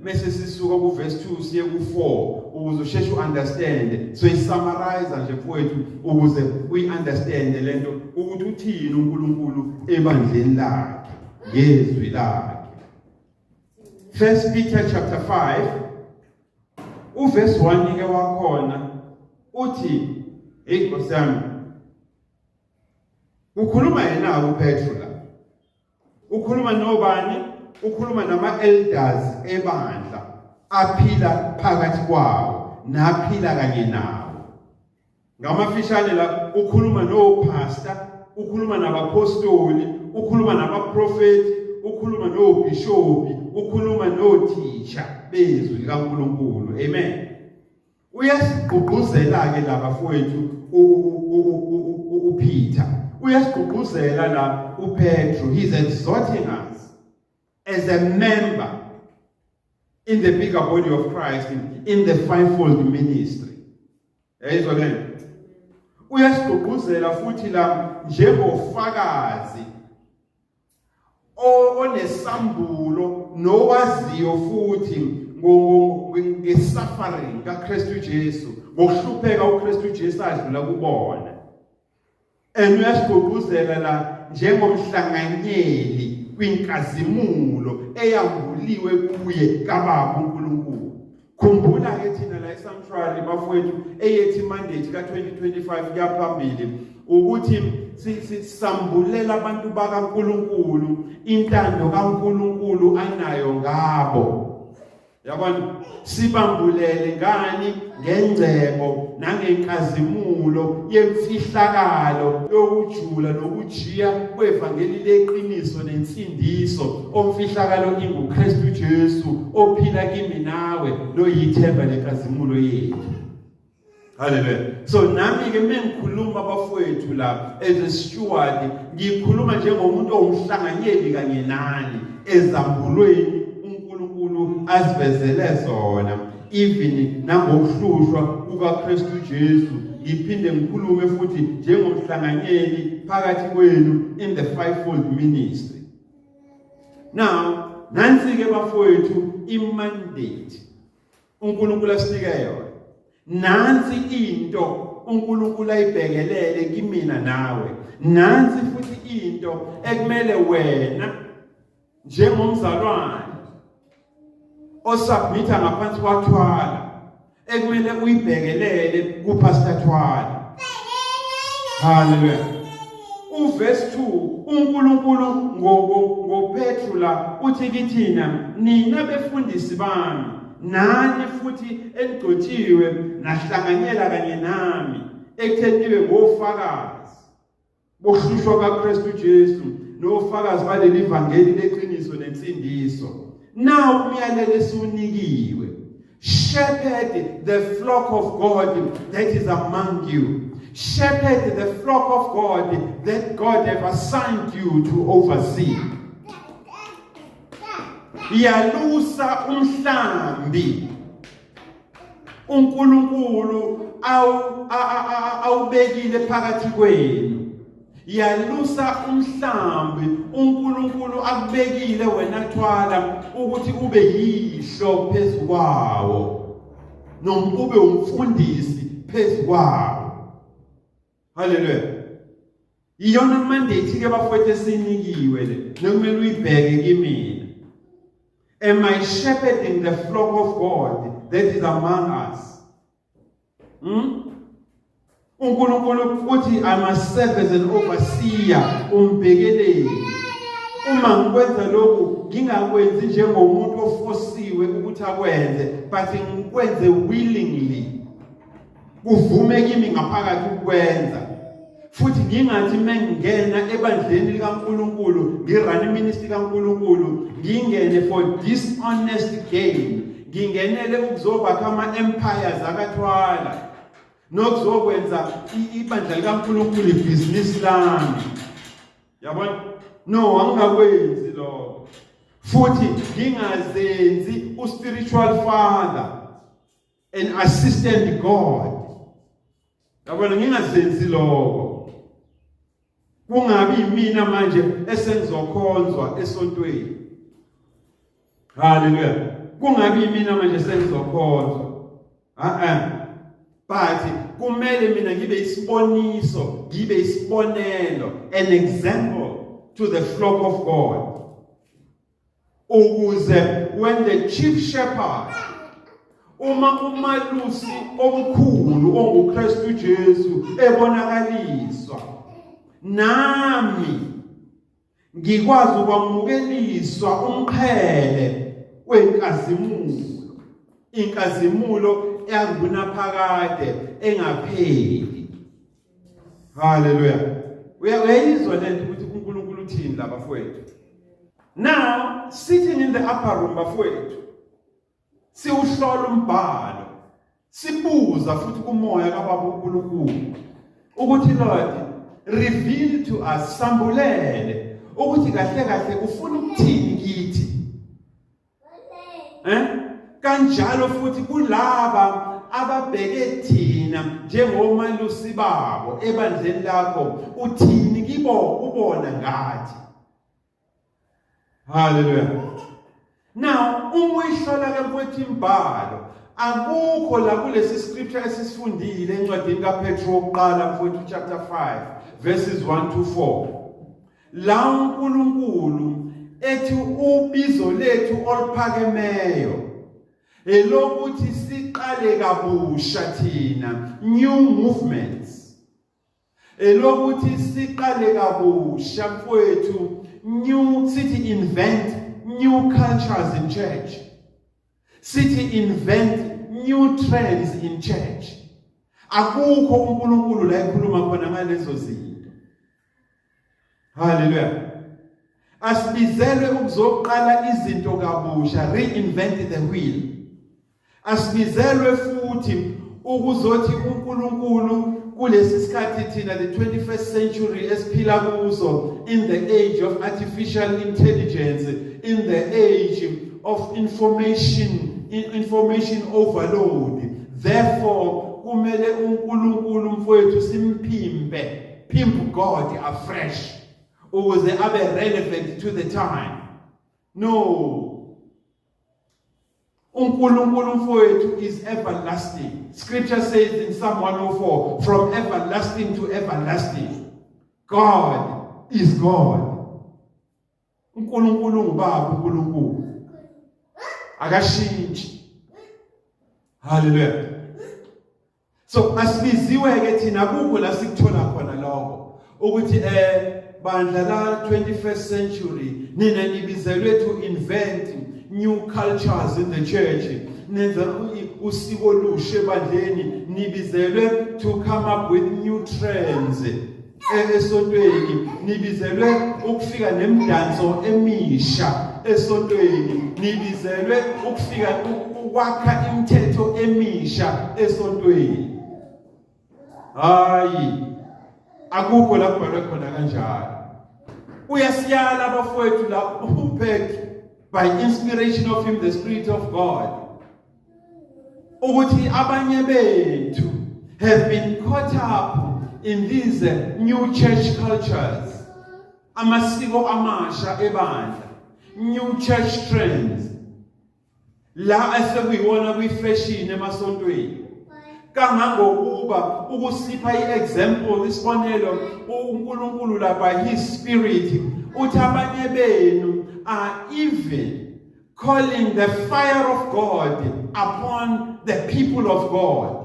mase sisuka ku verse 2 siye ku4, ukuze usheshe uunderstand. So isummarize nje, mfowethu, ukuze uyiunderstand lento, ukuthi uthini uNkulunkulu ebandleni lakhe ngezwi lakhe. First Peter chapter 5, uverse 1 ke wakhona uthi, hey Nkosi yami, ukhuluma yena uPetru la. Ukhuluma nobani? Ukhuluma nama elders ebandla aphila phakathi kwawo naphila kanye nawo. Ngamafishane la ukhuluma no-pastor, ukhuluma nabapostoli, ukhuluma nabaprofeti, ukhuluma nobhishopi, ukhuluma nothisha bezwi likaNkulunkulu. Amen. Uyasigqugquzela ke laba, fowethu, uPeter. Uyasigqugquzela la uPetro. He's exhorting us as a member in the bigger body of Christ, in the fivefold ministry. Yayizwa le? Uyasigqugquzela futhi la njengofakazi onesambulo nowaziyo futhi ngesuffering kaKristu Jesu, ngokuhlupheka uKristu Jesu adlula kubona. And uyasigqugquzela la njengomhlanganyeli kwinkazimulo eyambuliwe kuye kaBaba uNkulunkulu. Khumbula ke thina la esanctuary, bafowethu, eyethi mandate ka2025 kuyaphambili ukuthi sisambulela abantu bakaNkulunkulu intando kaNkulunkulu anayo ngabo. Yabona, sibambulele ngani? Ngengcebo nangenkazimulo yemfihlakalo yokujula nokujiya kwevangeli leqiniso nensindiso, omfihlakalo inguKristu Jesu ophila kimi nawe noyithemba lenkazimulo yethu. Hallelujah. So nami ke mengikhuluma, bafowethu, la as a steward, ngikhuluma njengomuntu owumhlanganyeli kanye nani ezambulweni uNkulunkulu asivezele zona, even nangokuhlushwa kukaKristu Jesu. Ngiphinde ngikhulume futhi njengomhlanganyeli phakathi kwenu in the fivefold ministry. Now nansi ke, bafowethu, imandate uNkulunkulu asinike yona. Nansi into uNkulunkulu ayibhekelele kimina nawe. Nansi futhi into ekumele wena njengomzalwane osubmitha ngaphansi kwaThwala ekumele uyibhekelele kuPastor Thwala. Hallelujah. Uverse 2, uNkulunkulu ngoPetru la uthi kithina, "Nina befundisi bami, nani futhi enigcotshiwe nahlanganyela kanye nami ekutheni nibe ngofakazi bokuhlushwa kaKristu Jesu nofakazi baleli vangeli leqiniso nensindiso. Now umyalelo esiwunikiwe: shepherd the flock of God that is among you." Shepherd the flock of God that God have assigned you to oversee. Yalusa umhlambi uNkulunkulu awubekile phakathi kwenu. Yalusa umhlambi uNkulunkulu akubekile wena thwala ukuthi ube yihlo phezu kwawo noma ube umfundisi phezu kwawo. Haleluya. Iyona mandate ke bafowethu esinikiwe le nekumele uyibheke kimina. Am I shepherding the flock of God that is among us? uNkulunkulu uthi I must serve as an overseer, umbhekeleli. Uma ngikwenza lokhu ngingakwenzi njengomuntu ofosiwe ukuthi akwenze, but ngikwenze willingly. Kuvume kimi ngaphakathi ukwenza. Futhi ngingathi mengingena ebandleni likaNkulunkulu, ngirun ministry kaNkulunkulu, ngingene for dishonest gain, ngingenele ukuzokwakha ama-empires akathwala nokuzokwenza ibandla likaNkulunkulu ibhizinisi lami. Yabona? No, angingakwenzi lokho. Futhi ngingazenzi u-spiritual father and assistant God. Yabona, ngingazenzi lokho. Kungabi yimina manje esengizokhonzwa esontweni. Haleluya. Kungabi yimina manje sengizokhonzwa. Ah. But kumele mina ngibe isiboniso, ngibe isibonelo, an example to the flock of God. Ukuze when the chief shepherd, uma umalusi omkhulu onguKristu Jesu ebonakaliswa, nami ngikwazi ukwamukeliswa umqhele wenkazimulo, inkazimulo yangunaphakade engapheli. Haleluya. Uyayizwa lento ukuthi uNkulunkulu uthini la bafowethu? Now sitting in the upper room bafowethu, siwuhlola umbhalo, sibuza futhi kumoya kaBaba uNkulunkulu ukuthi Lord, reveal to us, sambulele ukuthi kahle kahle ufuna ukuthini kithi. Kanjalo futhi kulaba ababheke thina njengomalusi babo ebandleni lakho, uthini kibo ubona ngathi. Haleluya. Now uma uyihlola ke mfowethu imbhalo, akukho la kulesi scripture esisifundile encwadini kaPetro wokuqala mfowethu chapter 5 verses 1 to 4, la uNkulunkulu ethi ubizo lethu oluphakemeyo elokuthi siqale kabusha thina new movements, elokuthi siqale kabusha mfowethu new, sithi invent new cultures in church, sithi invent new trends in church. Akukho uNkulunkulu la ekhuluma khona ngalezo zinto. Haleluya. Asibizelwe ukuzoqala izinto kabusha, reinvent the wheel. Asibizelwe futhi ukuzothi uNkulunkulu kulesi sikhathi thina, the 21st century esiphila kuzo, in the age of artificial intelligence, in the age of information overload, therefore kumele uNkulunkulu mfowethu simphimpe, pimp God afresh ukuze abe relevant to the time. No, uNkulunkulu mfowethu is everlasting. Scripture says in Psalm 104, from everlasting to everlasting God is God. uNkulunkulu ngubaba, uNkulunkulu akashintshi. Haleluya. So asibiziwe ke thina, kukho la sikuthola khona lokho ukuthi bandla la 21st century nina nibizelwe to invent new cultures in the church, nenza usiko olusha ebandleni, nibizelwe to come up with new trends esontweni, nibizelwe ukufika nemdanso emisha esontweni, nibizelwe ukufika ukwakha imithetho emisha esontweni. Hayi, akukho la kubhalwe khona kanjalo. Uyasiyala abafowethu la uPetru, by inspiration of him the Spirit of God, ukuthi abanye bethu have been caught up in these new church cultures, amasiko amasha ebandla, new church trends la esekuyiwona kwi-fashion emasontweni, kangangokuba ukusipha i-example, isibonelo, uNkulunkulu la by his Spirit uthi abanye benu are even calling the fire of God upon the people of God.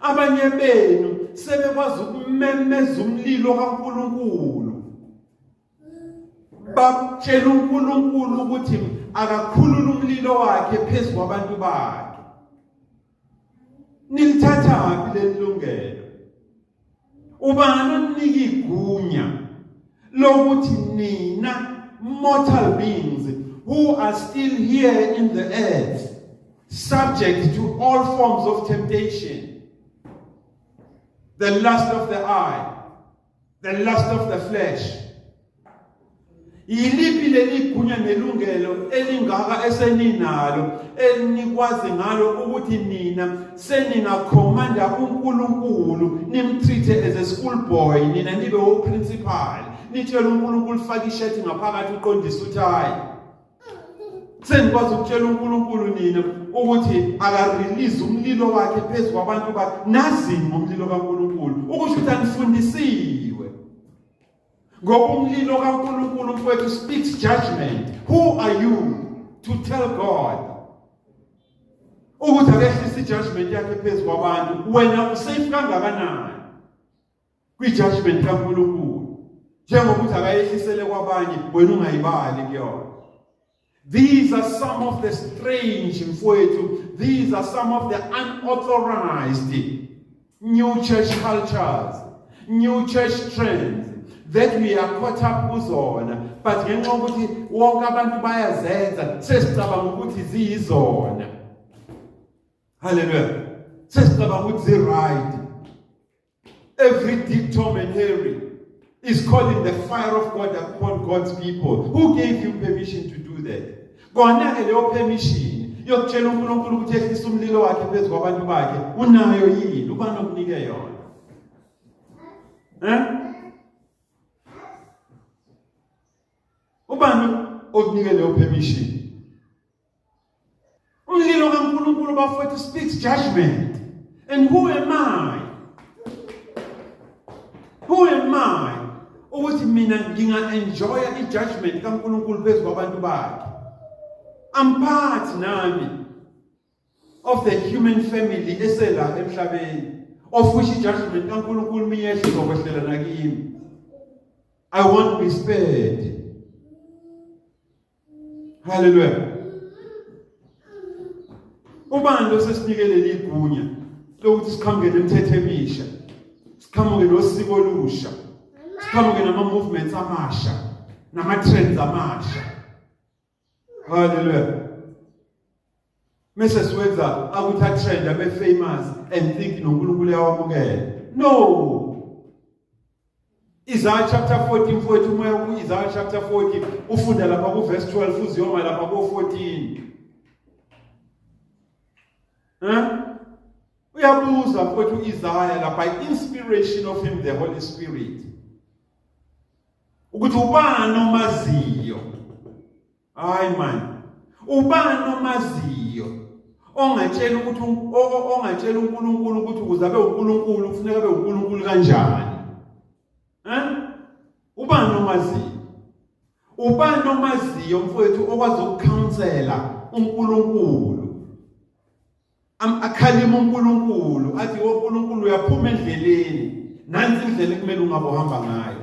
Abanye benu sebekwazi ukumemeza umlilo kaNkulunkulu, batshela uNkulunkulu ukuthi akakhulule umlilo wakhe phezu kwabantu bakhe. Nilithathaphi leli lungelo? Ubani onika igunya lokuthi nina mortal beings who are still here in the earth, subject to all forms of temptation, the lust of the eye, the lust of the flesh, yiliphi leli gunya nelungelo elingaka eseninalo enikwazi ngalo ukuthi nina seningakhomanda uNkulunkulu, nimtreat as a school boy, nina nibe uprincipal, nitshela uNkulunkulu faka ishirt ngaphakathi, uqondise uthi hayi? Senikwazi ukutshela uNkulunkulu nina ukuthi akarelease umlilo wakhe phezu kwabantu bakhe? Nazini ngomlilo kaNkulunkulu? Ukusho ukuthi anifundisiwe, ngoba umlilo kaNkulunkulu, mfowethu, speaks judgment. Who are you to tell God ukuthi akehlise ijudgment yakhe phezu kwabantu? Wena usafe kangakanani kwi-judgment kaNkulunkulu, njengokuthi akayehlisele kwabanye, wena ungayibali kuyona? These are some of the strange, mfowethu, these are some of the unauthorized new church cultures, new church trends that we are caught up kuzona, but ngenxa yokuthi wonke abantu bayazenza, sesicabanga ukuthi ziyizona. Hallelujah. Sesicabanga ukuthi zi-right. Every Dick, Tom and Harry is calling the fire of God upon God's people. Who gave you permission to do that? Kona ke leyo permission yokutshela uNkulunkulu ukuthi ehlise umlilo wakhe phezu kwabantu bakhe, unayo yini? Ubani okunike yona? Eh? Ubani okunike leyo permission? Umlilo kaNkulunkulu, bafowethu, speaks judgment. And who am I? Who am I ukuthi mina nginga-enjoya i-judgment kaNkulunkulu phezu kwabantu bakhe? I'm part nami of the human family esela emhlabeni, of which i-judgment kaNkulunkulu miyehle izokwehlela nakimi. I won't be spared. Hallelujah. Ubani lo sesinike leli igunya lokuthi siqhamuke nemithetho emisha, siqhamuke nosiko olusha, siqhamuke nama-movements amasha, nama-trends amasha? Hallelujah. Mese siwenza akuthi atrend, abe famous, and think noNkulunkulu uyawamukela. No. Isaiah chapter 40, mfowethu, umoya ku-Isaiah chapter 40, ufunda lapha ku-verse 12 uziyoma lapha ku-14. Eh? Uyabuza, mfowethu, u-Isaiah la by inspiration of him the Holy Spirit ukuthi ubani omaziyo, hayi man, ubani omaziyo ongatshela ukuthi ongatshela uNkulunkulu ukuthi ukuze abe uNkulunkulu kufuneka abe uNkulunkulu kanjani? Eh, ubani omaziyo? Ubani omaziyo, mfowethu, okwazi ukucounsela uNkulunkulu, akhalima uNkulunkulu, athi, "woNkulunkulu, uyaphuma endleleni, nansi indlela ekumele ungabe uhamba ngayo"?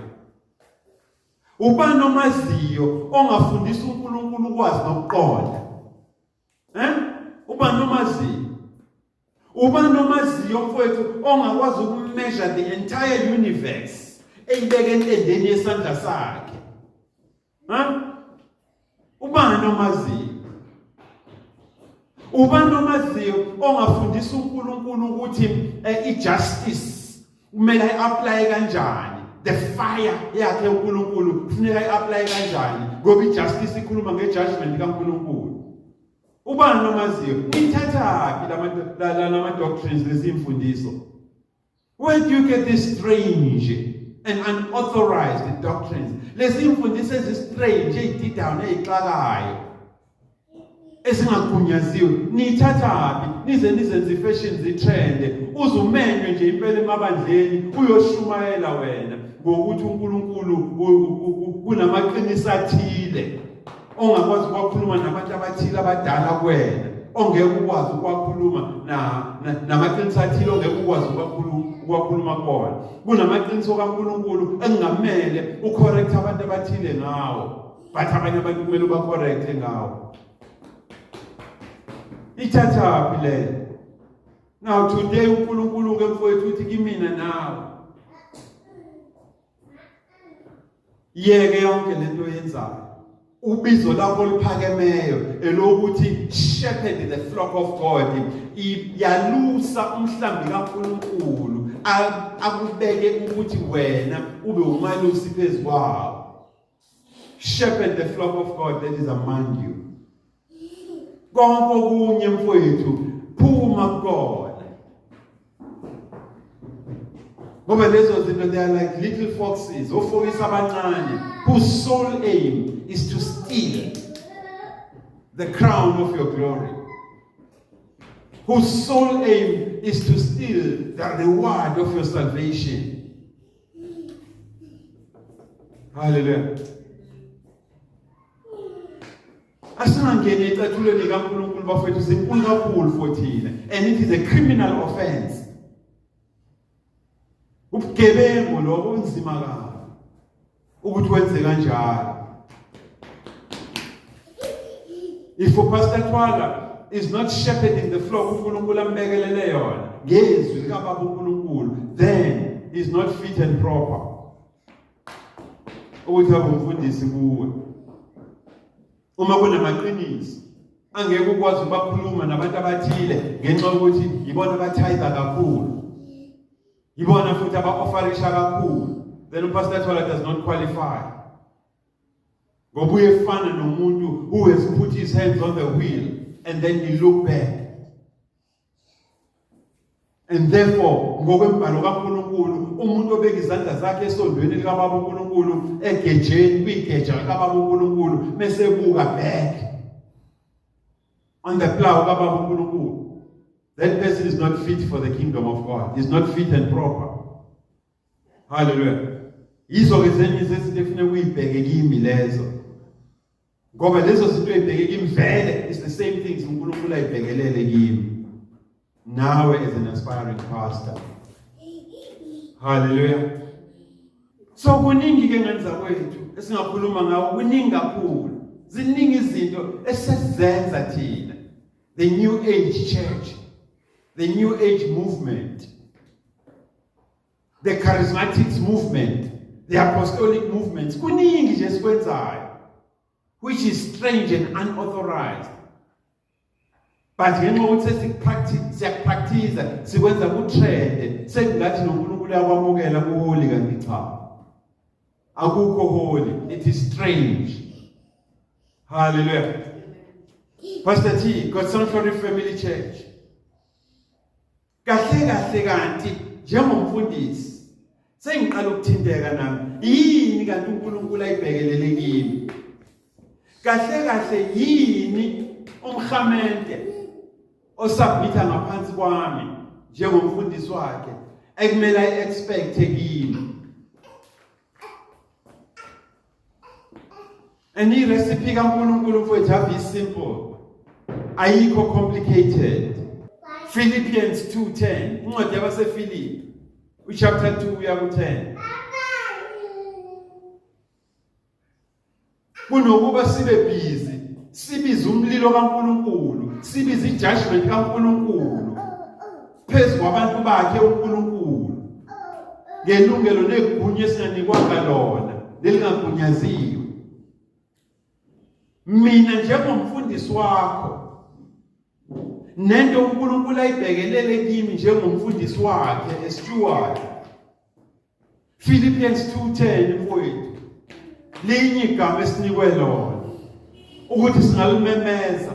Ubani omaziyo ongafundisa uNkulunkulu ukwazi nokuqonda? Eh, ubani omaziyo? Ubani omaziyo, mfowethu, ongakwazi ukumeasure the entire universe, eyibeke entendeni yesandla sakhe? Ha, ubani omaziyo? Ubani omaziyo ongafundisa uNkulunkulu ukuthi ijustice Kumele ayi-apply kanjani the fire yakhe uNkulunkulu, kufuneka ayi-apply kanjani ngoba i-justice ikhuluma nge-judgment kaNkulunkulu. Ubani omaziyo? Nithathaphi lama doctrines, lezi mfundiso? Where do you get this strange and unauthorized doctrines? Lezi mfundiso ezi-strange, ezididayo nezixakayo, ezingagunyaziwe, niyithathaphi nize nizenze i-fashion, zitrende, uze umenywe nje impela emabandleni uyoshumayela wena ngokuthi uNkulunkulu kunamaqiniso athile ongakwazi ukuwakhuluma nabantu abathile abadala kuwena, ongeke ukwazi ukuwakhuluma, namaqiniso athile ongeke ukwazi ukuwakhuluma kuwona. Kunamaqiniso kaNkulunkulu engingamele ucorrect abantu abathile ngawo, but abanye abantu kumele ubacorrecte ngawo. Ithathaphi leyo? Now today uNkulunkulu ke mfowethu uthi kimina nawe, yeke yonke lento oyenzayo. Ubizo lakho oluphakemeyo elokuthi shepherd the flock of God, yalusa umhlambi kaNkulunkulu akubeke ukuthi wena ube umalusi phezu kwawo. Shepherd the flock of God that is among you. Konke okunye mfowethu phuma kukona, ngoba lezo zinto, they are like little foxes, ofokisi abancane, whose sole aim is to steal the crown of your glory, whose sole aim is to steal the reward of your salvation. Hallelujah. Asingangeni ecathulweni kaNkulunkulu bafethu, zinkulu kakhulu for thina, and it is a criminal offense. Ubugebengu lokho kunzima kabi ukuthi wenze kanjalo. If uPastor Twala is not shepherding the flock uNkulunkulu ambekelele yona ngezwi likaBaba uNkulunkulu, then is not fit and proper ukuthi abe umfundisi kuwe. Uma kunamaqiniso angeke ukwazi ukubakhuluma nabantu abathile ngenxa yokuthi yibona abathayitha kakhulu, yibona futhi aba-ofarisha kakhulu, then uPastor Twala does not qualify, ngoba uyefana nomuntu who has put his hands on the wheel and then he look back. And therefore ngokwembhalo kaNkulunkulu, umuntu obeka izandla zakhe esondweni likaBaba uNkulunkulu, egejeni, kwigeja likaBaba uNkulunkulu, mese ebuka back on the plow kaBaba uNkulunkulu, that person is not fit for the kingdom of God, is not fit and proper. Hallelujah. Yizo ke zenye zezinto efuneka uyibheke kimi lezo, ngoba lezo zinto eyibheke kimi vele is the same things uNkulunkulu ayibhekelele kimi nawe as an aspiring pastor. Hallelujah. So kuningi ke ngenza kwethu esingakhuluma ngawo, kuningi kakhulu, ziningi izinto esesizenza thina, the new age church, the new age movement, the charismatics movement, the apostolic movements. Kuningi nje esikwenzayo which is strange and unauthorized, but ngenxa yokuthi sesikupractice, siyakupractice, sikwenza kutrend, sekungathi noNkulunkulu uyakwamukela, kuholy, kanti cha, akukho holy, it is strange. Hallelujah. Pastor T, God Sanctuary Family Church, kahle kahle kanti njengomfundisi sengiqala ukuthinteka nami, yini kanti uNkulunkulu ayibhekelele kimi? Kahle kahle yini umhamente osubmitha ngaphansi kwami njengomfundisi wakhe ekumele ayi-expect kimi? And i-recipe kaNkulunkulu mfowethu ave simple, ayikho complicated. Philippians 2:10, incwadi yabaseFilipi, uchapter 2 uya ku-10. Kunokuba sibe busy sibiza umlilo kaNkulunkulu, sibiza ijudgment kaNkulunkulu phezu kwabantu bakhe uNkulunkulu ngelungelo negunya esinganikwanga lona lelingagunyaziwe, mina njengomfundisi wakho nento uNkulunkulu ayibhekelele kimi njengomfundisi wakhe, a steward. Philippians 2:10, mfowethu, linye igama esinikwe lona ukuthi singalimemeza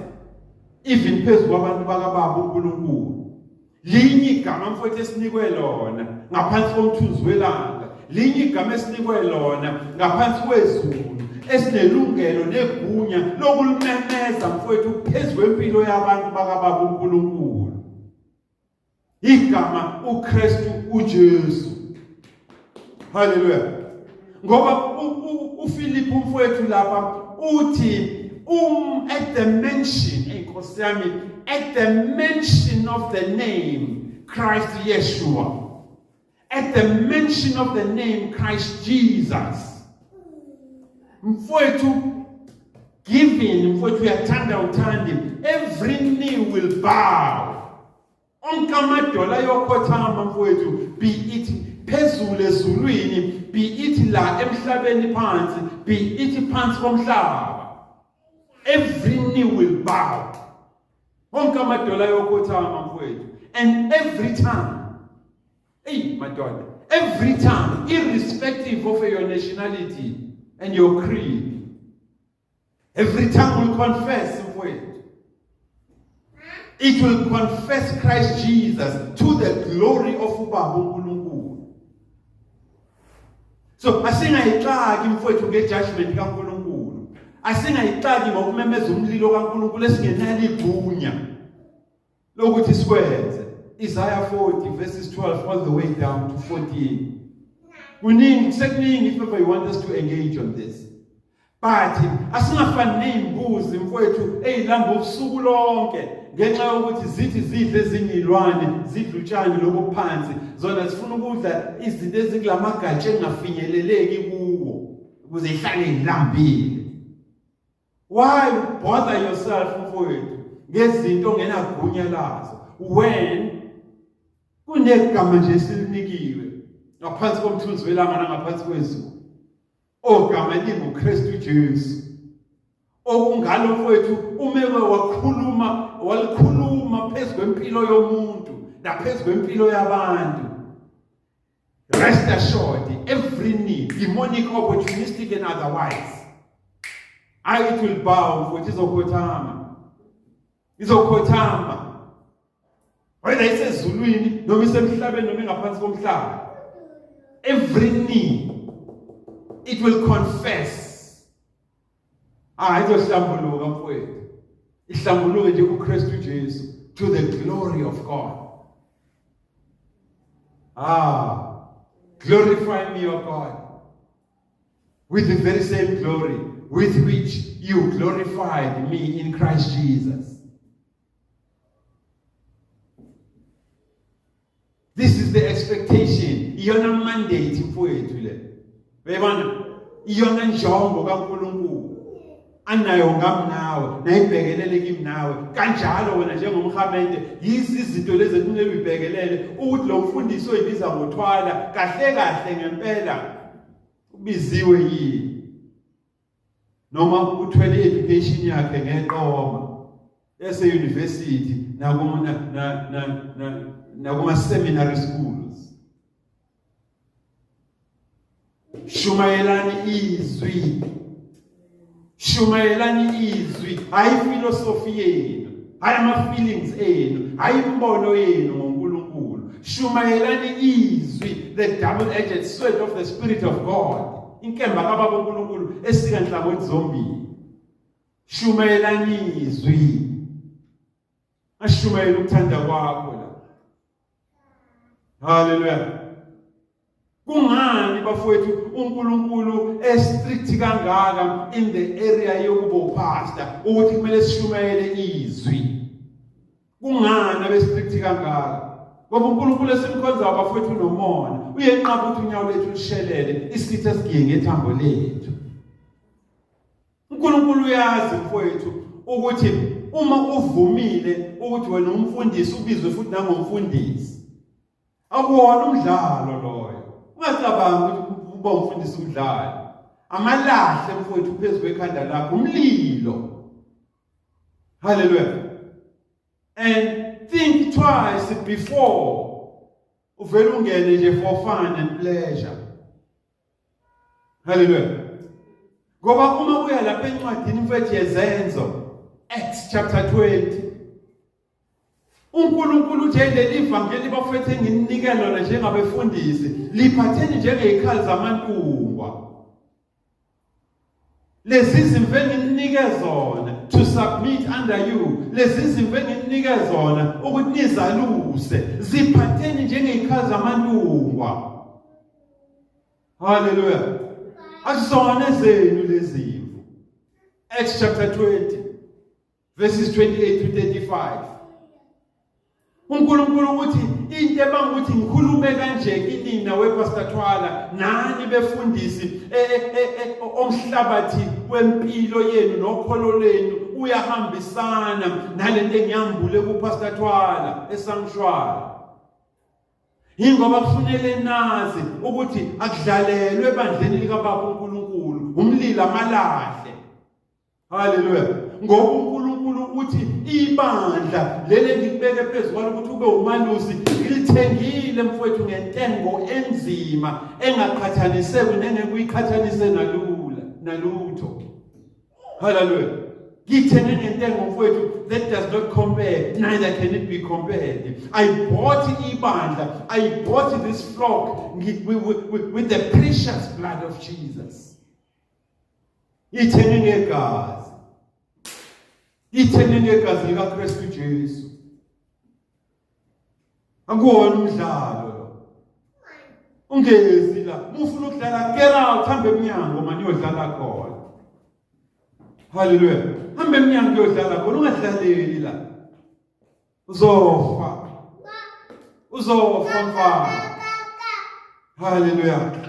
even phezu kwabantu bakaBaba uNkulunkulu. Linye igama, mfowethu, esinikwe lona ngaphansi komthunzi welanga. Linye igama esinikwe lona ngaphansi kwezulu esinelungelo negunya lokulimemeza, mfowethu, phezu kwempilo yabantu bakaBaba uNkulunkulu, igama uKristu uJesu. Haleluya! Ngoba uPhilip, umfowethu, lapha uthi at the mention, inkosi yami, at the mention of the name Christ Yeshua, at the mention of the name Christ Jesus, mfowethu, given, mfowethu, uyathanda uthandi, every knee will bow, onke amadolo ayokhothama, mfowethu, be it phezulu ezulwini, be it la emhlabeni phansi, be it phansi komhlaba, every knee will bow, onke amadolo ayokhothama, mfowethu, and every tongue, hey madoda, every tongue, irrespective of your nationality and your creed, every tongue will confess, mfowethu. It will confess Christ Jesus to the glory of uBaba uNkulunkulu. So asingayixaki, mfowethu, ngejudgment kaNkulunkulu. Asingayixaki ngokumemeza umlilo kaNkulunkulu esingenalo igunya lokuthi sikwenze. Isaiah 40 verses 12 all the way down to 14. Kuningi, sekuningi if ever you want us to engage on this. But asingafani nezimbuzi, mfowethu, ezilamba ubusuku lonke ngenxa yokuthi zithi zidle ezinye izilwane, zidla utshani lobo phansi, zona zifuna ukudla izinto ezikulamagatsha engafinyeleleki kuwo ukuze ihlale ilambile. Why bother yourself, mfowethu, ngezinto ongenagunya lazo when kunegama nje esilinikiwe ngaphansi komthunzi welanga nangaphansi kwezulu, ogama linguKristu Jesu, okungalo, mfowethu, umewe wakhuluma, walikhuluma phezu kwempilo yomuntu naphezu kwempilo yabantu? Rest assured, every knee, demonic, opportunistic and otherwise, I it will bow, mfowethu, izokhothama, izokhothama, whether isezulwini noma isemhlabeni noma ingaphansi komhlaba. Every knee, it will confess. Ah, izohlambuluka, mfowethu, ihlambuluke nje kuKristu Jesu to the glory of God. Ah, glorify me, O God, with the very same glory with which you glorified me in Christ Jesus. This is the expectation. Iyona mandate, mfowethu, le. Uyabona? Iyona njongo kaNkulunkulu anayo ngami nawe, nayibhekelele kimi nawe. Kanjalo wena njengomhamente, yizi izinto lezi ekumele uyibhekelele ukuthi lo mfundisi oyibiza ngothwala kahle kahle ngempela ubiziwe yini noma uthwele education yakhe ngeqoma ese university nakuma na na na nakuma seminary schools. Shumayelani izwi, shumayelani izwi, hayi philosophy yenu, hayi ama feelings enu, hayi imbono yenu ngoNkulunkulu. Shumayelani izwi, the double edged sword of the Spirit of God, inkemba kaBaba uNkulunkulu esika nhlangothi zombili. Shumayelani izwi, ashumayela ukuthanda kwakho la. Haleluya! Kungani, bafowethu, uNkulunkulu estrict kangaka in the area yokuba upastor, ukuthi kumele sishumayele izwi? Kungani abe strict kangaka? Ngoba uNkulunkulu esimkhonzayo, bafowethu, unomona, uyenqaba ukuthi unyawo lethu lushelele, isitha sigiye ngethambo lethu. uNkulunkulu uyazi, mfowethu, ukuthi uma uvumile ukuthi wena umfundisi, ubizwe futhi nangomfundisi, akuwona umdlalo loyo. Ungacabangi ukuthi uba umfundisi umdlalo. Amalahle, mfowethu, phezu kwekhanda lakho, umlilo. Haleluya! And think twice before uvele ungene nje for fun and pleasure. Hallelujah. Ngoba uma uya lapha encwadini, mfethu, yeZenzo, Acts chapter 20, uNkulunkulu uthe leli vangeli, bafethu, engininike lona njengabefundisi, liphatheni njengezikhali zamantungwa. Lezi zimvu engininike zona to submit under you, lezi zimvu engininike zona ukuthi nizaluse, ziphatheni njengezikhali zamantungwa. Haleluya. Akusona ezenu lezimvu. Acts chapter 20 verses 28 to 35. uNkulunkulu uthi into ebanga ukuthi ngikhulume kanje kinina, wePastor Thwala, nani befundisi, omhlabathi wempilo yenu nokholo lwenu uyahambisana nalento engiyambule kuPastor Thwala esanctuary, ingoba kufanele nazi ukuthi akudlalelwe ebandleni likaBaba uNkulunkulu, umlilo amalahle. Haleluya. Ngoba uNkulunkulu uthi ibandla leli engikubeke phezulu kwalo ukuthi ube umalusi, ngilithengile, mfowethu, ngentengo enzima engaqhathaniseki nengeke uyiqhathanise nalula nalutho. Haleluya. Ngithenge ngentengo, mfowethu, that does not compare, neither can it be compared. I bought ibandla, I bought this flock with the precious blood of Jesus. Ithenge ngegazi, ithenge ngegazi likaKristu Jesu. Akuwona umdlalo lo. Ungezi la mufuna ukudlala, get out, hamba eminyango mani, uyodlala khona. Haleluya. Hamba eminyango, uyodlala khona, ungadlaleli la. Uzofa, uzofa, mfana. Haleluya.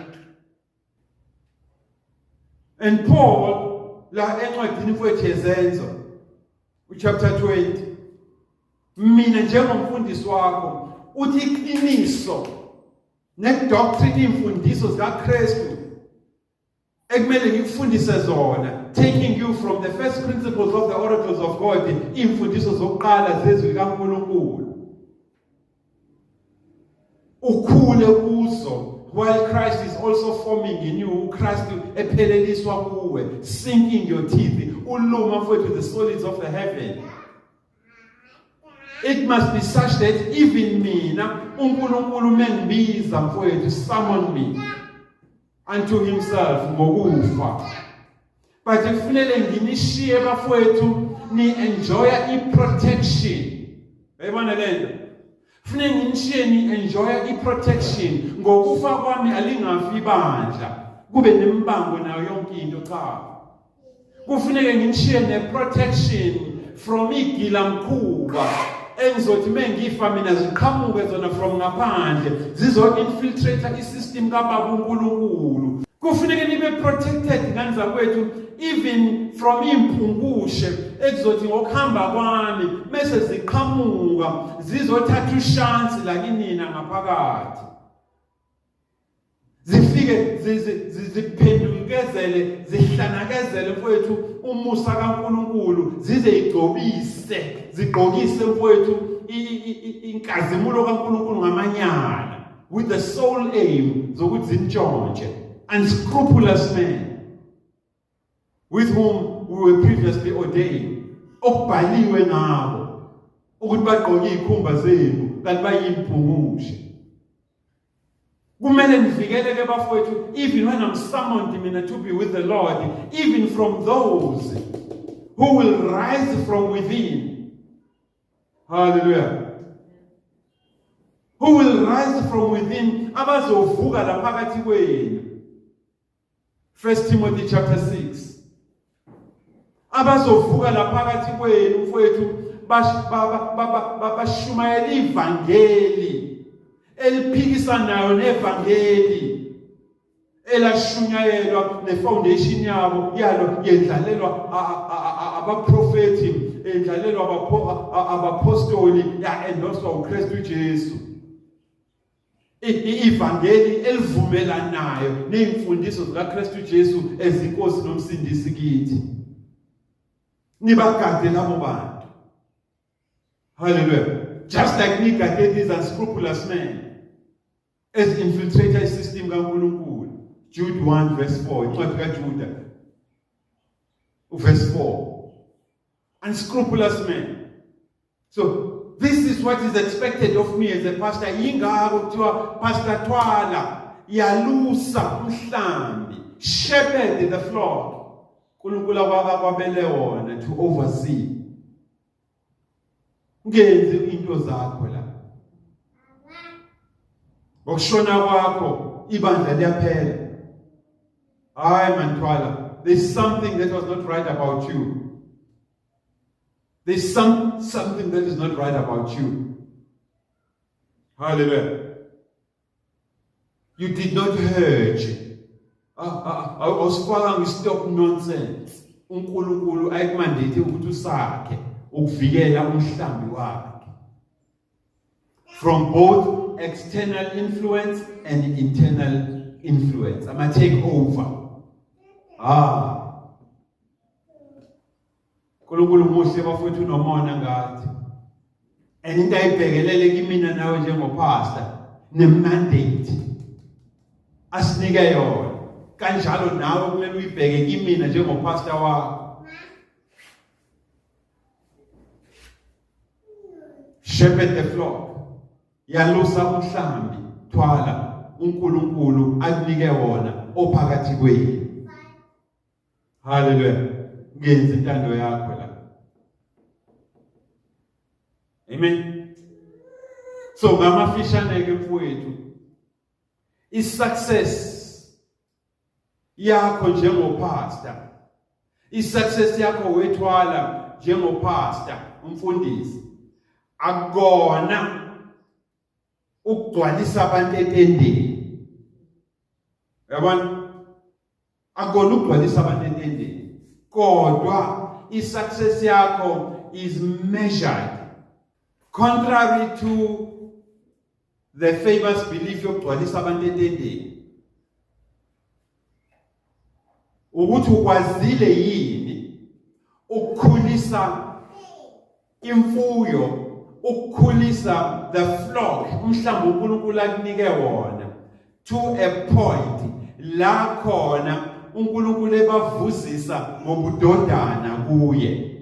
And Paul la encwadini, mfowethu, yeZenzo, uchapter 20, mina njengomfundisi wakho, uthi iqiniso nedoctrine, imfundiso zikaKristu ekumele ngikufundise zona, taking you from the first principles of the oracles of God, imfundiso zokuqala zezwi likaNkulunkulu, ukhule kuzo, while Christ is also forming in you, uChrist epheleliswa kuwe, sinking your teeth, uluma, mfowethu, the solids of the heaven. It must be such that even mina, uNkulunkulu mengibiza, mfowethu, summon me unto himself ngokufa, but kufanele nginishiye, bafowethu, ni enjoy i-protection. Uyayibona lento? Kufanele nginishiye ni enjoy i-protection. Ngokufa kwami alingafi ibandla, kube nembango nayo yonke into. Cha, kufuneke nginishiye ne-protection from igila mkhuba engizothi mengifa mina ziqhamuke zona from ngaphandle, zizo-infiltrate isystem kaBaba uNkulunkulu. Kufuneke nibe protected, ngane zakwethu, even from iy'mpungushe ekuzothi ngokuhamba kwami bese ziqhamuka zizothatha ushansi la kinina ngaphakathi, zifike ziphendukezele, zihlanakezele, mfowethu, umusa kaNkulunkulu, zize igcobise, zigqokise, mfowethu, inkazimulo kaNkulunkulu ngamanyala, with the sole aim zokuthi zintshontshe. Unscrupulous men with whom we were previously ordained, okubhaliwe ngabo ukuthi bagqoke izikhumba zenu kanti bayimpungushe. Kumele nivikeleke, bafowethu, even when I'm summoned mina to be with the Lord, even from those who will rise from within. Hallelujah. Who will rise from within, abazovuka la phakathi kwenu. First Timothy chapter 6. Abazovuka la phakathi kwenu, mfowethu, bashumayela ivangeli eliphikisanayo nevangeli elashunyayelwa, nefoundation yabo yalo yendlalelwa abaprofeti, endlalelwa abapostoli, ya-endorswa uKristu Jesu, ivangeli elivumelanayo nezimfundiso zikaKristu Jesu ezinkosi nomsindisi kithi. Nibagade labo bantu. Hallelujah. Just like nigade these unscrupulous men as infiltrator system kaNkulunkulu. Jude 1 verse 4, incwadi kaJuda verse 4. Unscrupulous men. So this is what is expected of me as a pastor. Yingakho kuthiwa Pastor Thwala, yalusa umhlambi, shepherd the flock. uNkulunkulu akwabele wona to oversee. Ungenzi into zakho la. Ngokushona kwakho ibandla liyaphela. Hayi man Thwala, there's something that was not right about you. There's something that is not right about you. Hallelujah. You did not urge. Awusifakanga i-stop nonsense. uNkulunkulu ayikumandate ukuthi usakhe ukuvikela umhlambi wakhe from both external influence and internal influence. Ama take over. Ah. uNkulunkulu muhle bafowethu, unomona ngathi. And into ayibhekelele kimina nawe njengopastor ne-mandate asinike yona, kanjalo nawe kumele uyibheke kimina njengopastor wakho. Shepherd the flock, yalusa umhlambi, thwala uNkulunkulu akunike wona ophakathi kwenu. Hallelujah. Ngenza intando yakho la. Amen. So ngamafishane ke mfowethu, i-success yakho njengopastor, i-success yakho wethwala njengopastor, umfundisi, akukona ukugcwalisa abantu etendeni. Uyabona, akukona ukugcwalisa abantu etendeni, kodwa i-success yakho is measured contrary to the famous belief yokugcwalisa abantu etendeni, ukuthi ukwazile yini ukukhulisa imfuyo, ukukhulisa the flock, umhlambi uNkulunkulu akunike wona, to a point la khona uNkulunkulu ebavuzisa ngobudodana kuye.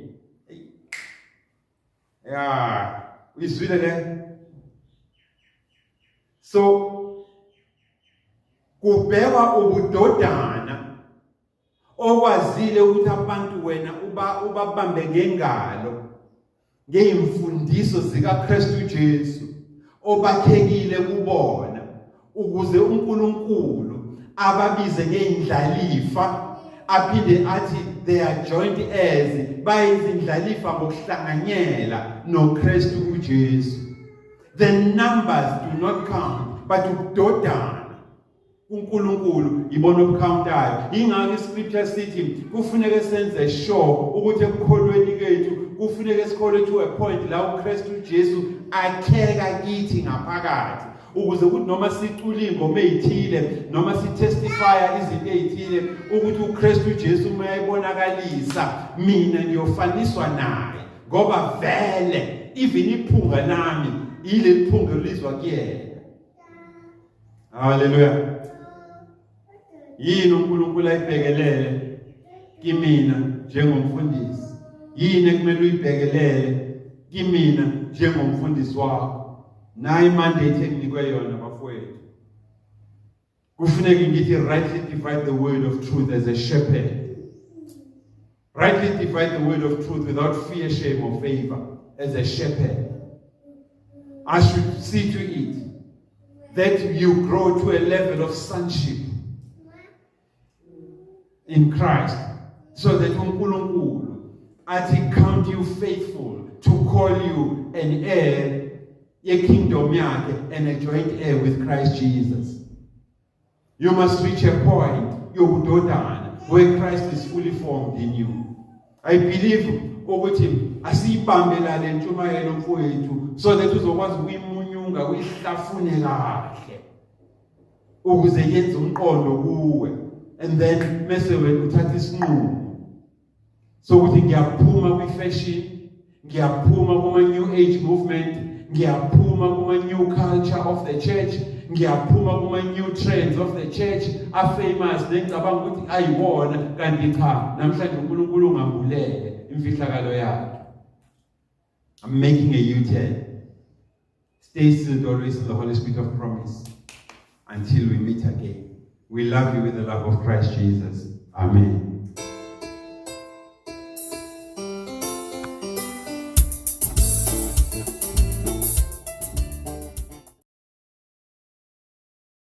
Ya, uyizwile le? So kubhekwa ubudodana okwazile ukuthi abantu wena uba ubabambe ngengalo ngeimfundiso zikaKristu Jesu obakhekile kubona, ukuze uNkulunkulu ababize ngeindlalifa, aphinde athi they are joint heirs, bayizindlalifa ngokuhlanganyela noKristu uJesu. The numbers do not count, but ubudodana uNkulunkulu ibona obucountayo. Ingakho iscripture sithi kufuneke senze sure ukuthi ekukholweni kwethu kufuneke sikholwe to a point la uKristu Jesu akheka kithi ngaphakathi, ukuze ukuthi noma sicula ingoma ezithile noma sitestifya izinto ezithile ukuthi uKristu Jesu uma ebonakalisa mina ngiyofaniswa naye, ngoba vele even iphunga lami ileli phunga elizwa kuyena. Haleluya. Yini uNkulunkulu ayibhekelele kimina njengomfundisi? Yini ekumele uyibhekelele kimina njengomfundisi wakho? Nayi mandate enginikwe yona bafowethu. Kufuneka ngithi rightly divide the word of truth as a shepherd. Rightly divide the word of truth without fear, shame or favor as a shepherd. I should see to it that you grow to a level of sonship in Christ, so that uNkulunkulu athi count you faithful to call you an heir ye-kingdom yakhe and a joint heir with Christ Jesus. You must reach a point yobudodana where Christ is fully formed in you. I believe ukuthi asiyibambe la le ntshumayelo mfowethu, so that uzokwazi ukuyimunyunga, uyihlafune kahle ukuze yenze umqondo kuwe, and then mase wena uthatha isinqumo sokuthi ngiyaphuma kwi-fashion, ngiyaphuma kuma-new age movement, ngiyaphuma kuma-new culture of the church. Ngiyaphuma kuma new trends of the church a-famous nengicabanga ukuthi ayiwona, kanti cha, namhlanje uNkulunkulu ungambulele imfihlakalo yakhe. I'm making a U-turn. Stay sealed always in the Holy Spirit of promise until we meet again. We love you with the love of Christ Jesus. Amen.